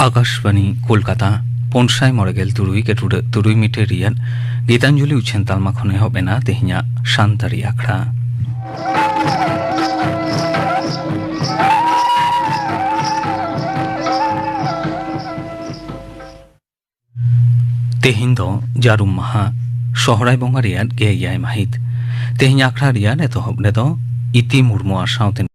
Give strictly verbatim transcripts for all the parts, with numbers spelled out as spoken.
ᱟᱠᱟᱥᱵᱟᱬᱤ ᱠᱳᱞᱠᱟᱛᱟ, ᱯᱩᱱ ᱥᱟᱭ ᱢᱚᱬᱮ ᱜᱮᱞ ᱛᱩᱨᱩᱭ ᱜᱮ ᱴᱩᱰᱟᱹᱜ ᱛᱩᱨᱩᱭ ᱢᱤᱴᱟᱨ ᱨᱮᱭᱟᱜ ᱜᱤᱛᱟᱧᱡᱚᱞᱤ ᱩᱪᱷᱟᱹᱱ ᱛᱟᱞᱢᱟ ᱠᱷᱚᱱ ᱮᱦᱚᱵ ᱮᱱᱟ ᱛᱮᱦᱮᱧᱟᱜ ᱥᱟᱱᱛᱟᱲᱤ ᱟᱠᱷᱲᱟ᱾ ᱛᱮᱦᱮᱧ ᱫᱚ ᱡᱟᱹᱨᱩᱢ ᱢᱟᱦᱟ, ᱥᱚᱦᱨᱟᱭ ᱵᱚᱸᱜᱟ ᱨᱮᱭᱟᱜ ᱜᱮᱞ ᱮᱭᱟᱭ ᱢᱟᱹᱦᱤᱛ᱾ ᱛᱮᱦᱮᱧ ᱟᱠᱷᱲᱟ ᱨᱮᱭᱟᱜ ᱮᱛᱚᱦᱚᱵ ᱨᱮᱫᱚ ᱤᱛᱤ ᱢᱩᱨᱢᱩ ᱟᱨ ᱥᱟᱶᱛᱮ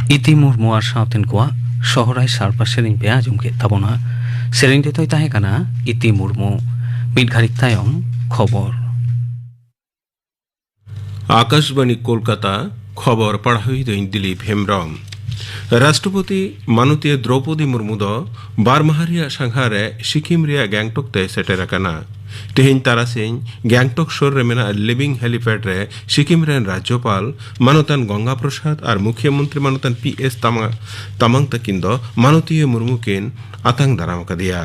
ᱤᱛᱤ ᱢᱩᱨᱢᱩ ᱟᱨ ᱥᱟᱶᱛᱮᱱ ᱠᱚᱣᱟᱜ ᱥᱚᱦᱨᱟᱭ ᱥᱟᱲᱯᱟ ᱥᱮᱨᱮᱧ ᱯᱮ ᱟᱸᱡᱚᱢ ᱠᱮᱫ ᱛᱟᱵᱚᱱᱟ᱾ ᱥᱮᱨᱮᱧ ᱨᱮᱫᱚᱭ ᱛᱟᱦᱮᱸ ᱠᱟᱱᱟ ᱤᱛᱤ ᱢᱩᱨᱢᱩ᱾ ᱢᱤᱫ ᱜᱷᱟᱹᱲᱤᱡ ᱛᱟᱭᱚᱢ ᱠᱷᱚᱵᱚᱨ᱾ ᱟᱠᱟᱥᱵᱟᱬᱤ ᱠᱳᱞᱠᱟᱛᱟ, ᱠᱷᱚᱵᱚᱨ ᱯᱟᱲᱦᱟᱣᱤᱫᱟᱹᱧ ᱫᱤᱞᱤᱯ ᱦᱮᱢᱵᱽᱨᱚᱢ᱾ ᱨᱟᱥᱴᱨᱚᱯᱚᱛᱤ ᱢᱟᱱᱚᱛᱤᱭᱟᱹ ᱫᱨᱚᱣᱯᱚᱫᱤ ᱢᱩᱨᱢᱩ ᱫᱚ ᱵᱟᱨ ᱢᱟᱦᱟ ᱨᱮᱭᱟᱜ ᱥᱟᱸᱜᱷᱟᱨ ᱨᱮ ᱥᱤᱠᱤᱢ ᱨᱮᱭᱟᱜ ᱜᱮᱝᱴᱚᱠ ᱛᱮᱭ ᱥᱮᱴᱮᱨ ᱟᱠᱟᱱᱟ᱾ ᱛᱮᱦᱮᱧ ᱛᱟᱨᱟᱥᱤᱧ ᱜᱮᱝᱴᱚᱠ ᱥᱩᱨ ᱨᱮ ᱢᱮᱱᱟᱜ ᱞᱤᱵᱤᱝ ᱦᱮᱞᱤᱯᱮᱰ ᱨᱮ ᱥᱤᱠᱤᱢ ᱨᱮᱱ ᱨᱟᱡᱽᱡᱚᱯᱟᱞ ᱢᱟᱱᱚᱛᱟᱱ ᱜᱚᱝᱜᱟ ᱯᱨᱚᱥᱟᱫᱽ ᱟᱨ ᱢᱩᱠᱷᱭᱟᱹ ᱢᱚᱱᱛᱨᱤ ᱢᱟᱱᱚᱛᱟᱱ ᱯᱤ ᱮᱥ ᱛᱟᱢᱟ-, ᱛᱟᱢᱟᱝ ᱛᱟᱹᱠᱤᱱ ᱫᱚ ᱢᱟᱱᱚᱛᱤᱭᱟᱹ ᱢᱩᱨᱢᱩ ᱠᱤᱱ ᱟᱛᱟᱝ ᱫᱟᱨᱟᱢ ᱟᱠᱟᱫᱮᱭᱟ᱾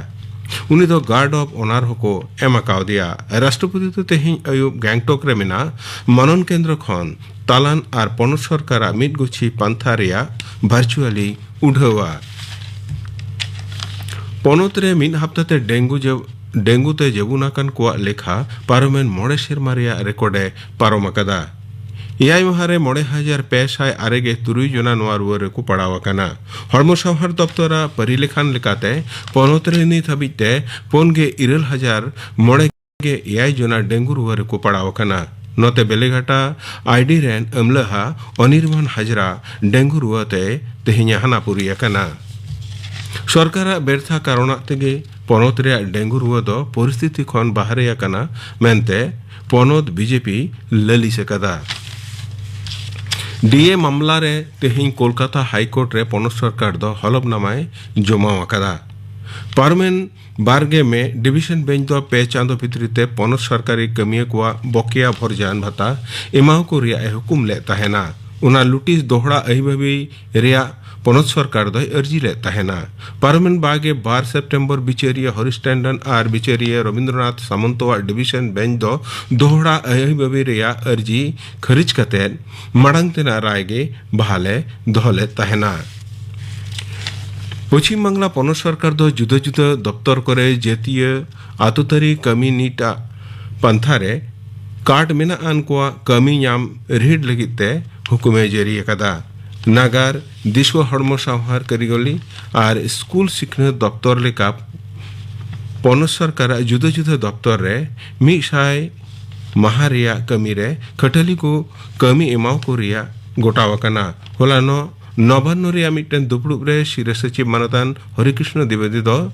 ᱩᱱᱤ ᱫᱚ ᱜᱟᱨᱰ ᱚᱯᱷ ᱚᱱᱟᱨ ᱦᱚᱸᱠᱚ ᱮᱢ ᱟᱠᱟᱣᱫᱮᱭᱟ᱾ ᱨᱟᱥᱴᱨᱚᱯᱚᱛᱤ ᱫᱚ ᱛᱮᱦᱮᱧ ᱟᱹᱭᱩᱵ ᱜᱮᱝᱴᱚᱠ ᱨᱮ ᱢᱮᱱᱟᱜ ᱢᱟᱱᱚᱱ ᱠᱮᱱᱫᱨᱚ ᱠᱷᱚᱱ ᱛᱟᱞᱟᱱ ᱟᱨ ᱯᱚᱱᱚᱛ ᱥᱚᱨᱠᱟᱨᱟᱜ ᱢᱤᱫ ᱜᱩᱪᱷᱤ ᱯᱟᱱᱛᱷᱟ ᱨᱮᱭᱟᱜ ᱵᱷᱟᱨᱪᱩᱣᱟᱞᱤ ᱩᱰᱷᱟᱹᱣᱟ᱾ ᱯᱚᱱᱚᱛ ᱨᱮ ᱢᱤᱫ ᱦᱟᱯᱛᱟ ᱛᱮ ᱰᱮᱝᱜᱩ ᱡᱮ-, ᱰᱮᱝᱜᱩ ᱛᱮ ᱡᱟᱹᱵᱩᱱ ᱟᱠᱟᱱ ᱠᱚᱣᱟᱜ ᱞᱮᱠᱷᱟ ᱯᱟᱨᱚᱢᱮᱱ ᱢᱚᱬᱮ ᱥᱮᱨᱢᱟ ᱨᱮᱭᱟᱜ ᱨᱮᱠᱚᱨᱰ ᱮ ᱯᱟᱨᱚᱢ ᱟᱠᱟᱫᱟ᱾ ᱮᱭᱟᱭ ᱢᱟᱦᱟ ᱨᱮ ᱢᱚᱬᱮ ᱦᱟᱡᱟᱨ ᱯᱮ ᱥᱟᱭ ᱟᱨᱮ ᱜᱮ ᱛᱩᱨᱩᱭ ᱡᱚᱱᱟ ᱱᱚᱣᱟ ᱨᱩᱣᱟᱹ ᱨᱮᱠᱚ ᱯᱟᱲᱟᱣ ᱟᱠᱟᱱᱟ᱾ ᱦᱚᱲᱢᱚ ᱥᱟᱶᱟᱨ ᱫᱚᱯᱛᱚᱨᱟᱜ ᱯᱟᱹᱨᱤ ᱞᱮᱠᱷᱟᱱ ᱞᱮᱠᱟᱛᱮ ᱯᱚᱱᱚᱛ ᱨᱮ ᱱᱤᱛ ᱦᱟᱹᱵᱤᱡ ᱛᱮ ᱯᱩᱱ ᱜᱮ ᱤᱨᱟᱹᱞ ᱦᱟᱡᱟᱨ ᱢᱚᱬᱮ ᱜᱮ ᱮᱭᱟᱭ ᱡᱚᱱᱟ ᱰᱮᱝᱜᱩ ᱨᱩᱣᱟᱹ ᱨᱮᱠᱚ ᱯᱟᱲᱟᱣ ᱟᱠᱟᱱᱟ᱾ ᱱᱚᱛᱮ ᱵᱮᱞᱮᱜᱷᱟᱴᱟ ᱟᱭᱰᱤ ᱨᱮᱱ ᱟᱹᱢᱞᱟᱹᱦᱟ ᱚᱱᱤᱨᱵᱟᱱ ᱦᱟᱡᱽᱨᱟ ᱰᱮᱝᱜᱩ ᱨᱩᱣᱟᱹ ᱛᱮ ᱛᱮᱦᱮᱧ ᱮ ᱦᱟᱱᱟᱯᱩᱨᱤ ᱟᱠᱟᱱᱟ᱾ ᱥᱚᱨᱠᱟᱨᱟᱜ ᱵᱮᱨᱛᱷᱟ ᱠᱟᱨᱚᱱᱟᱜ ᱛᱮᱜᱮ ᱯᱚᱱᱚᱛ ᱨᱮᱭᱟᱜ ᱰᱮᱝᱜᱩ ᱨᱩᱣᱟᱹ ᱫᱚ ᱯᱚᱨᱤᱥᱛᱷᱤᱛᱤ ᱠᱷᱚᱱ ᱵᱟᱦᱨᱮ ᱟᱠᱟᱱᱟ ᱢᱮᱱᱛᱮ ᱯᱚᱱᱚᱛ ᱵᱤᱡᱮᱯᱤ ᱞᱟᱹᱞᱤᱥ ᱟᱠᱟᱫᱟ᱾ ᱰᱤ ᱮ ᱢᱟᱢᱞᱟ ᱨᱮ ᱛᱮᱦᱮᱧ ᱠᱳᱞᱠᱟᱛᱟ ᱦᱟᱭ ᱠᱳᱨᱴ ᱨᱮ ᱯᱚᱱᱚᱛ ᱥᱚᱨᱠᱟᱨ ᱫᱚ ᱦᱚᱞᱚᱯᱱᱟᱢᱟᱭ ᱡᱚᱢᱟᱣ ᱟᱠᱟᱫᱟ᱾ ᱯᱟᱨᱚᱢᱮᱱ ᱵᱟᱨᱜᱮ ᱢᱮ ᱰᱤᱵᱤᱥᱚᱱ ᱵᱮᱧᱪ ᱫᱚ ᱯᱮ ᱪᱟᱸᱫᱚ ᱵᱷᱤᱛᱨᱤ ᱛᱮ ᱯᱚᱱᱚᱛ ᱥᱚᱨᱠᱟᱨᱤ ᱠᱟᱹᱢᱤᱭᱟᱹ ᱠᱚᱣᱟᱜ ᱵᱚᱠᱮᱭᱟ ᱵᱷᱚᱨᱡᱟᱱ ᱵᱷᱟᱛᱟ ᱮᱢᱟᱣ ᱠᱚ ᱨᱮᱭᱟᱜ ᱮ ᱦᱩᱠᱩᱢ ᱞᱮᱫ ᱛᱟᱦᱮᱱᱟ᱾ ᱚᱱᱟ ᱞᱩᱴᱤᱥ ᱫᱚᱦᱲᱟ ᱟᱹᱭᱵᱟᱹᱵᱤ ᱨᱮᱭᱟᱜ ᱯᱚᱱᱚᱛ ᱥᱚᱨᱠᱟᱨ ᱫᱚᱭ ᱟᱹᱨᱡᱤ ᱞᱮᱫ ᱛᱟᱦᱮᱱᱟ᱾ ᱯᱟᱨᱚᱢᱮᱱ ᱵᱟᱨᱜᱮ ᱵᱟᱨ ᱥᱮᱯᱴᱮᱢᱵᱚᱨ ᱵᱤᱪᱟᱹᱨᱤᱭᱟᱹ ᱦᱚᱨᱤᱥ ᱴᱮᱱᱰᱚᱱ ᱟᱨ ᱵᱤᱪᱟᱹᱨᱤᱭᱟᱹ ᱨᱚᱵᱤᱱᱫᱨᱚᱱᱟᱛᱷ ᱥᱟᱢᱚᱱᱛᱚᱣᱟᱜ ᱰᱤᱵᱤᱥᱚᱱ ᱵᱮᱧᱪ ᱫᱚ ᱫᱚᱦᱲᱟ ᱟᱹᱭᱵᱟᱹᱵᱤ ᱨᱮᱭᱟᱜ ᱟᱹᱨᱡᱤ ᱠᱷᱟᱹᱨᱤᱡ ᱠᱟᱛᱮ ᱢᱟᱲᱟᱝ ᱛᱮᱱᱟᱜ ᱨᱟᱭ ᱜᱮ ᱵᱟᱦᱟᱞᱮ ᱫᱚᱦᱚ ᱞᱮᱫ ᱛᱟᱦᱮᱱᱟ᱾ ᱯᱚᱪᱷᱤᱢ ᱵᱟᱝᱞᱟ ᱯᱚᱱᱚᱛ ᱥᱚᱨᱠᱟᱨ ᱫᱚ ᱡᱩᱫᱟᱹ ᱡᱩᱫᱟᱹ ᱫᱚᱯᱛᱚᱨ ᱠᱚᱨᱮ ᱡᱟᱹᱛᱤᱭᱟᱹ ᱟᱛᱩᱛᱟᱹᱨᱤ ᱠᱟᱹᱢᱤ ᱱᱤᱴ ᱟᱜ ᱯᱟᱱᱛᱷᱟ ᱨᱮ ᱠᱟᱨᱰ ᱢᱮᱱᱟᱜ ᱟᱱ ᱠᱚᱣᱟᱜ ᱠᱟᱹᱢᱤ ᱧᱟᱢ ᱨᱤᱦᱤᱴ ᱞᱟᱹᱜᱤᱫ ᱛᱮ ᱦᱩᱠᱩᱢᱮ ᱡᱟᱹᱨᱤ ᱟᱠᱟᱫᱟ᱾ ᱱᱟᱜᱟᱨ, ᱫᱤᱥᱣᱟᱹ ᱦᱚᱲᱢᱚ ᱥᱟᱶᱦᱟᱨ ᱠᱟᱹᱨᱤᱜᱚᱞᱤ ᱟᱨ ᱥᱠᱩᱞ ᱥᱤᱠᱷᱱᱟᱹᱛ ᱫᱚᱯᱛᱚᱨ ᱞᱮᱠᱟ ᱯᱚᱱᱚᱛ ᱥᱚᱨᱠᱟᱨᱟᱜ ᱡᱩᱫᱟᱹ ᱡᱩᱫᱟᱹ ᱫᱚᱯᱛᱚᱨ ᱨᱮ ᱢᱤᱫ ᱥᱟᱭ ᱢᱟᱦᱟ ᱨᱮᱭᱟᱜ ᱠᱟᱹᱢᱤ ᱨᱮ ᱠᱷᱟᱹᱴᱟᱹᱞᱤ ᱠᱚ ᱠᱟᱹᱢᱤ ᱮᱢᱟᱣ ᱠᱚ ᱨᱮᱭᱟᱜ ᱜᱚᱴᱟᱣ ᱟᱠᱟᱱᱟ᱾ ᱦᱚᱞᱟᱱᱚᱜ ᱱᱚᱵᱟᱱᱱᱚ ᱨᱮᱭᱟᱜ ᱢᱤᱫᱴᱮᱱ ᱫᱩᱯᱲᱩᱵ ᱨᱮ ᱥᱤᱨᱟᱹ ᱥᱚᱪᱤᱵᱽ ᱢᱟᱱᱚᱛᱟᱱ ᱦᱚᱨᱤᱠᱨᱤᱥᱱᱚ ᱫᱤᱵᱮᱫᱤ ᱫᱚ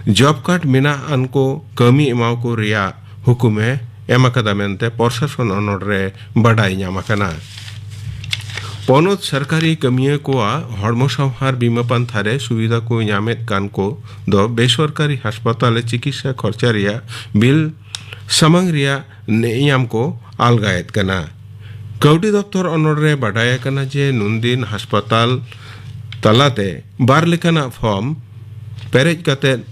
ᱡᱚᱵ ᱠᱟᱨᱰ ᱢᱮᱱᱟᱜ ᱟᱱ ᱠᱚ ᱠᱟᱹᱢᱤ ᱮᱢᱟᱣ ᱠᱚ ᱨᱮᱭᱟᱜ ᱦᱩᱠᱩᱢᱮ ᱮᱢ ᱟᱠᱟᱫᱟ ᱢᱮᱱᱛᱮ ᱯᱨᱚᱥᱟᱥᱚᱱ ᱚᱱᱚᱲ ᱨᱮ ᱵᱟᱰᱟᱭ ᱧᱟᱢ ᱟᱠᱟᱱᱟ᱾ ᱯᱚᱱᱚᱛ ᱥᱚᱨᱠᱟᱨᱤ ᱠᱟᱹᱢᱤᱭᱟᱹ ᱠᱚᱣᱟᱜ ᱦᱚᱲᱢᱚ ᱥᱟᱶᱦᱟᱨ ᱵᱤᱢᱟᱹ ᱯᱟᱱᱛᱷᱟ ᱨᱮ ᱥᱩᱵᱤᱫᱷᱟ ᱠᱚ ᱧᱟᱢᱮᱫ ᱠᱟᱱ ᱠᱚ ᱫᱚ ᱵᱮᱥᱚᱨᱠᱟᱨᱤ ᱦᱟᱥᱯᱟᱛᱟᱞ ᱨᱮ ᱪᱤᱠᱤᱛᱥᱟ ᱠᱷᱚᱨᱪᱟ ᱨᱮᱭᱟᱜ ᱵᱤᱞ ᱥᱟᱢᱟᱝ ᱨᱮᱭᱟᱜ ᱱᱮᱭᱟᱢ ᱠᱚ ᱟᱞᱜᱟᱭᱮᱫ ᱠᱟᱱᱟ᱾ ᱠᱟᱹᱣᱰᱤ ᱫᱚᱯᱛᱚᱨ ᱚᱱᱚᱲ ᱨᱮ ᱵᱟᱰᱟᱭ ᱟᱠᱟᱱᱟ ᱡᱮ ᱱᱩᱱᱫᱤᱱ ᱦᱟᱥᱯᱟᱛᱟᱞ ᱛᱟᱞᱟᱛᱮ ᱵᱟᱨ ᱞᱮᱠᱟᱱᱟᱜ ᱯᱷᱚᱨᱢ ᱯᱮᱨᱮᱡ ᱠᱟᱛᱮ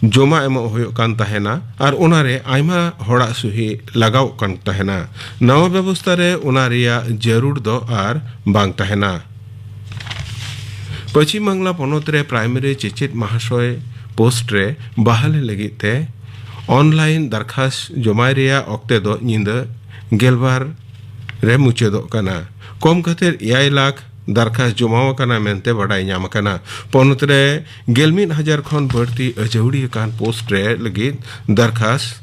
ᱡᱚᱢᱟ ᱮᱢᱚᱜ ᱦᱩᱭᱩᱜ ᱠᱟᱱ ᱛᱟᱦᱮᱱᱟ ᱟᱨ ᱚᱱᱟᱨᱮ ᱟᱭᱢᱟ ᱦᱚᱲᱟᱜ ᱥᱩᱦᱤ ᱞᱟᱜᱟᱣᱚᱜ ᱠᱟᱱ ᱛᱟᱦᱮᱱᱟ᱾ ᱱᱟᱣᱟ ᱵᱮᱵᱚᱥᱛᱟ ᱨᱮ ᱚᱱᱟ ᱨᱮᱭᱟᱜ ᱡᱟᱹᱨᱩᱲ ᱫᱚ ᱟᱨ ᱵᱟᱝ ᱛᱟᱦᱮᱱᱟ᱾ ᱯᱚᱪᱷᱤᱢ ᱵᱟᱝᱞᱟ ᱯᱚᱱᱚᱛ ᱨᱮ ᱯᱨᱟᱭᱢᱟᱨᱤ ᱪᱮᱪᱮᱫ ᱢᱟᱦᱟᱥᱚᱭ ᱯᱳᱥᱴ ᱨᱮ ᱵᱟᱦᱟᱞᱤ ᱞᱟᱹᱜᱤᱫ ᱛᱮ ᱚᱱᱞᱟᱭᱤᱱ ᱫᱟᱨᱠᱷᱟᱥ ᱡᱚᱢᱟᱭ ᱨᱮᱭᱟᱜ ᱚᱠᱛᱮ ᱫᱚ ᱧᱤᱫᱟᱹ ᱜᱮᱞᱵᱟᱨ ᱨᱮ ᱢᱩᱪᱟᱹᱫᱚᱜ ᱠᱟᱱᱟ᱾ ᱠᱚᱢ ᱠᱟᱛᱮ ᱮᱭᱟᱭ ᱞᱟᱠᱷ ᱫᱟᱨᱠᱷᱟᱥ ᱡᱚᱢᱟ ᱟᱠᱟᱱᱟ ᱢᱮᱱᱛᱮ ᱵᱟᱰᱟᱭ ᱧᱟᱢ ᱟᱠᱟᱱᱟ᱾ ᱯᱚᱱᱚᱛ ᱨᱮ ᱜᱮᱞ ᱢᱤᱫ ᱦᱟᱡᱟᱨ ᱠᱷᱚᱱ ᱵᱟᱹᱲᱛᱤ ᱟᱹᱡᱟᱹᱣᱲᱤ ᱟᱠᱟᱱ ᱯᱳᱥᱴ ᱨᱮ ᱞᱟᱹᱜᱤᱫ ᱫᱟᱨᱠᱷᱟᱥ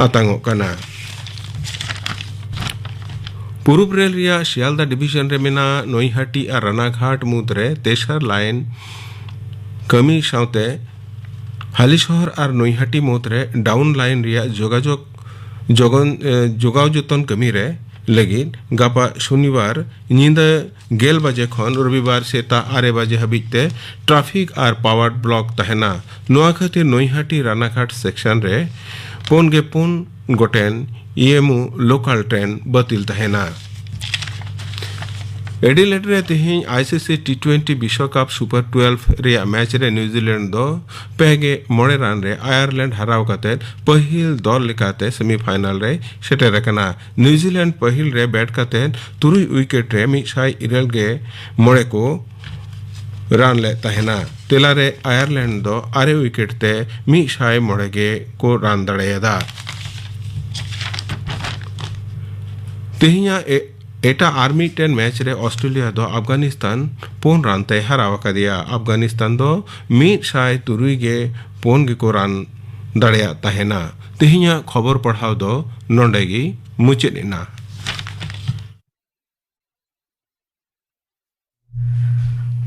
ᱟᱛᱟᱝᱚᱜ ᱠᱟᱱᱟ᱾ ᱯᱩᱨᱩᱵ ᱨᱮᱞ ᱨᱮᱭᱟᱜ ᱥᱤᱭᱟᱞᱫᱟ ᱰᱤᱵᱤᱡᱚᱱ ᱨᱮ ᱢᱮᱱᱟᱜ ᱱᱚᱭᱦᱟᱴᱤ ᱟᱨ ᱨᱟᱱᱟᱜᱷᱟᱴ ᱢᱩᱫᱽᱨᱮ ᱛᱮᱥᱟᱨ ᱞᱟᱭᱤᱱ ᱠᱟᱹᱢᱤ ᱥᱟᱶᱛᱮ ᱦᱟᱞᱤᱥᱚᱦᱚᱨ ᱟᱨ ᱱᱚᱭᱦᱟᱴᱤ ᱢᱩᱫᱽᱨᱮ ᱰᱟᱣᱩᱱ ᱞᱟᱭᱤᱱ ᱨᱮᱭᱟᱜ ᱡᱳᱜᱟᱡᱳᱜᱽ ᱡᱚᱜᱚᱱ, ᱮ, ᱡᱚᱜᱟᱣ ᱡᱚᱛᱚᱱ ᱠᱟᱹᱢᱤ ᱨᱮ ᱞᱟᱹᱜᱤᱫ ᱜᱟᱯᱟ ᱥᱚᱱᱤᱵᱟᱨ ᱧᱤᱫᱟᱹ ᱜᱮᱞ ᱵᱟᱡᱮ ᱠᱷᱚᱱ ᱨᱚᱵᱤᱵᱟᱨ ᱥᱮᱛᱟᱜ ᱟᱨᱮ ᱵᱟᱡᱮ ᱦᱟᱹᱵᱤᱡ ᱛᱮ ᱴᱨᱟᱯᱷᱤᱠ ᱟᱨ ᱯᱟᱣᱟᱨ ᱵᱞᱚᱠ ᱛᱟᱦᱮᱱᱟ᱾ ᱱᱚᱣᱟ ᱠᱷᱟᱹᱛᱤᱨ ᱱᱚᱭᱦᱟᱴᱤ ᱨᱟᱱᱟᱜᱷᱟᱴ ᱥᱮᱠᱥᱚᱱ ᱨᱮ ᱯᱩᱱ ᱜᱮ ᱯᱩᱱ ᱜᱚᱴᱮᱱ ᱤᱭᱮᱢᱩ ᱞᱳᱠᱟᱞ ᱴᱨᱮᱱ ᱵᱟᱹᱛᱤᱞ ᱛᱟᱦᱮᱱᱟ᱾ ᱮᱰᱤᱞᱮᱰ ᱨᱮ ᱛᱮᱦᱮᱧ ᱟᱭᱥᱤᱥᱤ ᱴᱤ ᱴᱩᱭᱮᱱᱴᱤ ᱵᱤᱥᱣᱚᱠᱟᱯ ᱥᱩᱯᱟᱨ ᱴᱩᱭᱮᱞᱵᱷ ᱨᱮᱭᱟᱜ ᱢᱮᱪ ᱨᱮ ᱱᱤᱣᱡᱤᱞᱮᱱᱰ ᱫᱚ ᱯᱮ ᱜᱮ ᱢᱚᱬᱮ ᱨᱟᱱ ᱨᱮ ᱟᱭᱟᱨᱞᱮᱱᱰ ᱦᱟᱨᱟᱣ ᱠᱟᱛᱮ ᱯᱟᱹᱦᱤᱞ ᱫᱚᱞ ᱞᱮᱠᱟᱛᱮ ᱥᱮᱢᱤᱯᱷᱟᱭᱱᱟᱞ ᱨᱮᱭ ᱥᱮᱴᱮᱨ ᱟᱠᱟᱱᱟ᱾ ᱱᱤᱣᱡᱤᱞᱮᱱᱰ ᱯᱟᱹᱦᱤᱞ ᱨᱮ ᱵᱮᱴ ᱠᱟᱛᱮ ᱛᱩᱨᱩᱭ ᱩᱭᱠᱮᱴ ᱨᱮ ᱢᱤᱫ ᱥᱟᱭ ᱤᱨᱟᱹᱞ ᱜᱮ ᱢᱚᱬᱮ ᱠᱚ ᱨᱟᱱ ᱞᱮᱫ ᱛᱟᱦᱮᱱᱟ᱾ ᱛᱮᱞᱟᱨᱮ ᱟᱭᱟᱨᱞᱮᱱᱰ ᱫᱚ ᱟᱨᱮ ᱩᱭᱠᱮᱴ ᱛᱮ ᱢᱤᱫ ᱥᱟᱭ ᱢᱚᱬᱮ ᱜᱮ ᱠᱚ ᱨᱟᱱ ᱫᱟᱲᱮᱭᱟᱫᱟ᱾ ᱛᱮᱦᱮᱧᱟᱜ ᱮ-, ᱮᱴᱟᱜ ᱟᱨ ᱢᱤᱫᱴᱮᱱ ᱢᱮᱪ ᱨᱮ ᱚᱥᱴᱨᱮᱞᱤᱭᱟ ᱫᱚ ᱟᱯᱷᱜᱟᱱᱤᱥᱛᱟᱱ ᱯᱩᱱ ᱨᱟᱱ ᱛᱮᱭ ᱦᱟᱨᱟᱣ ᱟᱠᱟᱫᱮᱭᱟ᱾ ᱟᱯᱷᱜᱟᱱᱤᱥᱛᱟᱱ ᱫᱚ ᱢᱤᱫ ᱥᱟᱭ ᱛᱩᱨᱩᱭ ᱜᱮ ᱯᱩᱱ ᱜᱮᱠᱚ ᱨᱟᱱ ᱫᱟᱲᱮᱭᱟᱜ ᱛᱟᱦᱮᱱᱟ᱾ ᱛᱮᱦᱮᱧᱟᱜ ᱠᱷᱚᱵᱚᱨ ᱯᱟᱲᱦᱟᱣ ᱫᱚ ᱱᱚᱰᱮ ᱜᱮ ᱢᱩᱪᱟᱹᱫ ᱮᱱᱟ᱾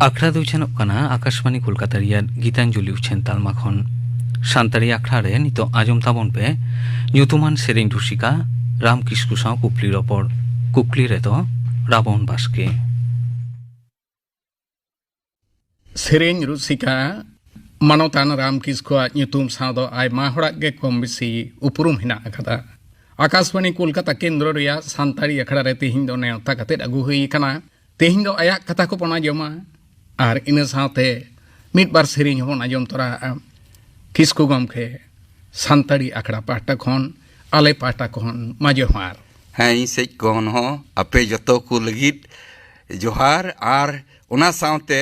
ᱟᱠᱷᱲᱟ ᱫᱚ ᱩᱪᱷᱟᱹᱱᱚᱜ ᱠᱟᱱᱟ ᱟᱠᱟᱥᱵᱟᱱᱤ ᱠᱳᱞᱠᱟᱛᱟ ᱨᱮᱭᱟᱜ ᱜᱤᱛᱟᱧᱡᱚᱞᱤ ᱩᱪᱷᱟᱹᱱ ᱛᱟᱞᱢᱟ ᱠᱷᱚᱱ᱾ ᱥᱟᱱᱛᱟᱲᱤ ᱟᱠᱷᱲᱟ ᱨᱮ ᱱᱤᱛᱚᱜ ᱟᱸᱡᱚᱢ ᱛᱟᱵᱚᱱ ᱯᱮ ᱧᱩᱛᱩᱢᱟᱱ ᱥᱮᱨᱮᱧ ᱨᱩᱥᱤᱠᱟ ᱨᱟᱢ ᱠᱤᱥᱠᱩ ᱥᱟᱶ ᱠᱩᱠᱞᱤ ᱨᱚᱯᱚᱲ᱾ ᱠᱩᱠᱞᱤ ᱨᱮᱫᱚ ᱨᱟᱵᱚᱱ ᱵᱟᱥᱠᱮ᱾ ᱥᱮᱨᱮᱧ ᱨᱩᱥᱤᱠᱟ ᱢᱟᱱᱚᱛᱟᱱ ᱨᱟᱢ ᱠᱤᱥᱠᱩᱣᱟᱜ ᱧᱩᱛᱩᱢ ᱥᱟᱶ ᱫᱚ ᱟᱭᱢᱟ ᱦᱚᱲᱟᱜ ᱜᱮ ᱠᱚᱢ ᱵᱮᱥᱤ ᱩᱯᱨᱩᱢ ᱦᱮᱱᱟᱜ ᱟᱠᱟᱫᱟ᱾ ᱟᱠᱟᱥᱵᱟᱱᱤ ᱠᱳᱞᱠᱟᱛᱟ ᱠᱮᱱᱫᱨᱚ ᱨᱮᱭᱟᱜ ᱥᱟᱱᱛᱟᱲᱤ ᱟᱠᱷᱲᱟ ᱨᱮ ᱛᱮᱦᱮᱧ ᱫᱚ ᱱᱮᱣᱛᱟ ᱠᱟᱛᱮᱫ ᱟᱹᱜᱩ ᱦᱩᱭ ᱟᱠᱟᱱᱟ᱾ ᱛᱮᱦᱮᱧ ᱫᱚ ᱟᱭᱟᱜ ᱠᱟᱛᱷᱟ ᱠᱚᱵᱚᱱ ᱟᱸᱡᱚᱢᱟ ᱟᱨ ᱤᱱᱟᱹ ᱥᱟᱶᱛᱮ ᱢᱤᱫ ᱵᱟᱨ ᱥᱮᱨᱮᱧ ᱦᱚᱸᱵᱚᱱ ᱟᱸᱡᱚᱢ ᱛᱚᱨᱟᱜᱼᱟ᱾ ᱠᱤᱥᱠᱩ ᱜᱚᱢᱠᱮ, ᱥᱟᱱᱛᱟᱲᱤ ᱟᱠᱷᱲᱟ ᱯᱟᱦᱴᱟ ᱠᱷᱚᱱ, ᱟᱞᱮ ᱯᱟᱦᱴᱟ ᱠᱷᱚᱱ ᱢᱟ ᱡᱚᱦᱟᱨ᱾ ᱦᱮᱸ, ᱤᱧ ᱥᱮᱫ ᱠᱷᱚᱱ ᱦᱚᱸ ᱟᱯᱮ ᱡᱚᱛᱚ ᱠᱚ ᱞᱟᱹᱜᱤᱫ ᱡᱚᱦᱟᱨ, ᱟᱨ ᱚᱱᱟ ᱥᱟᱶᱛᱮ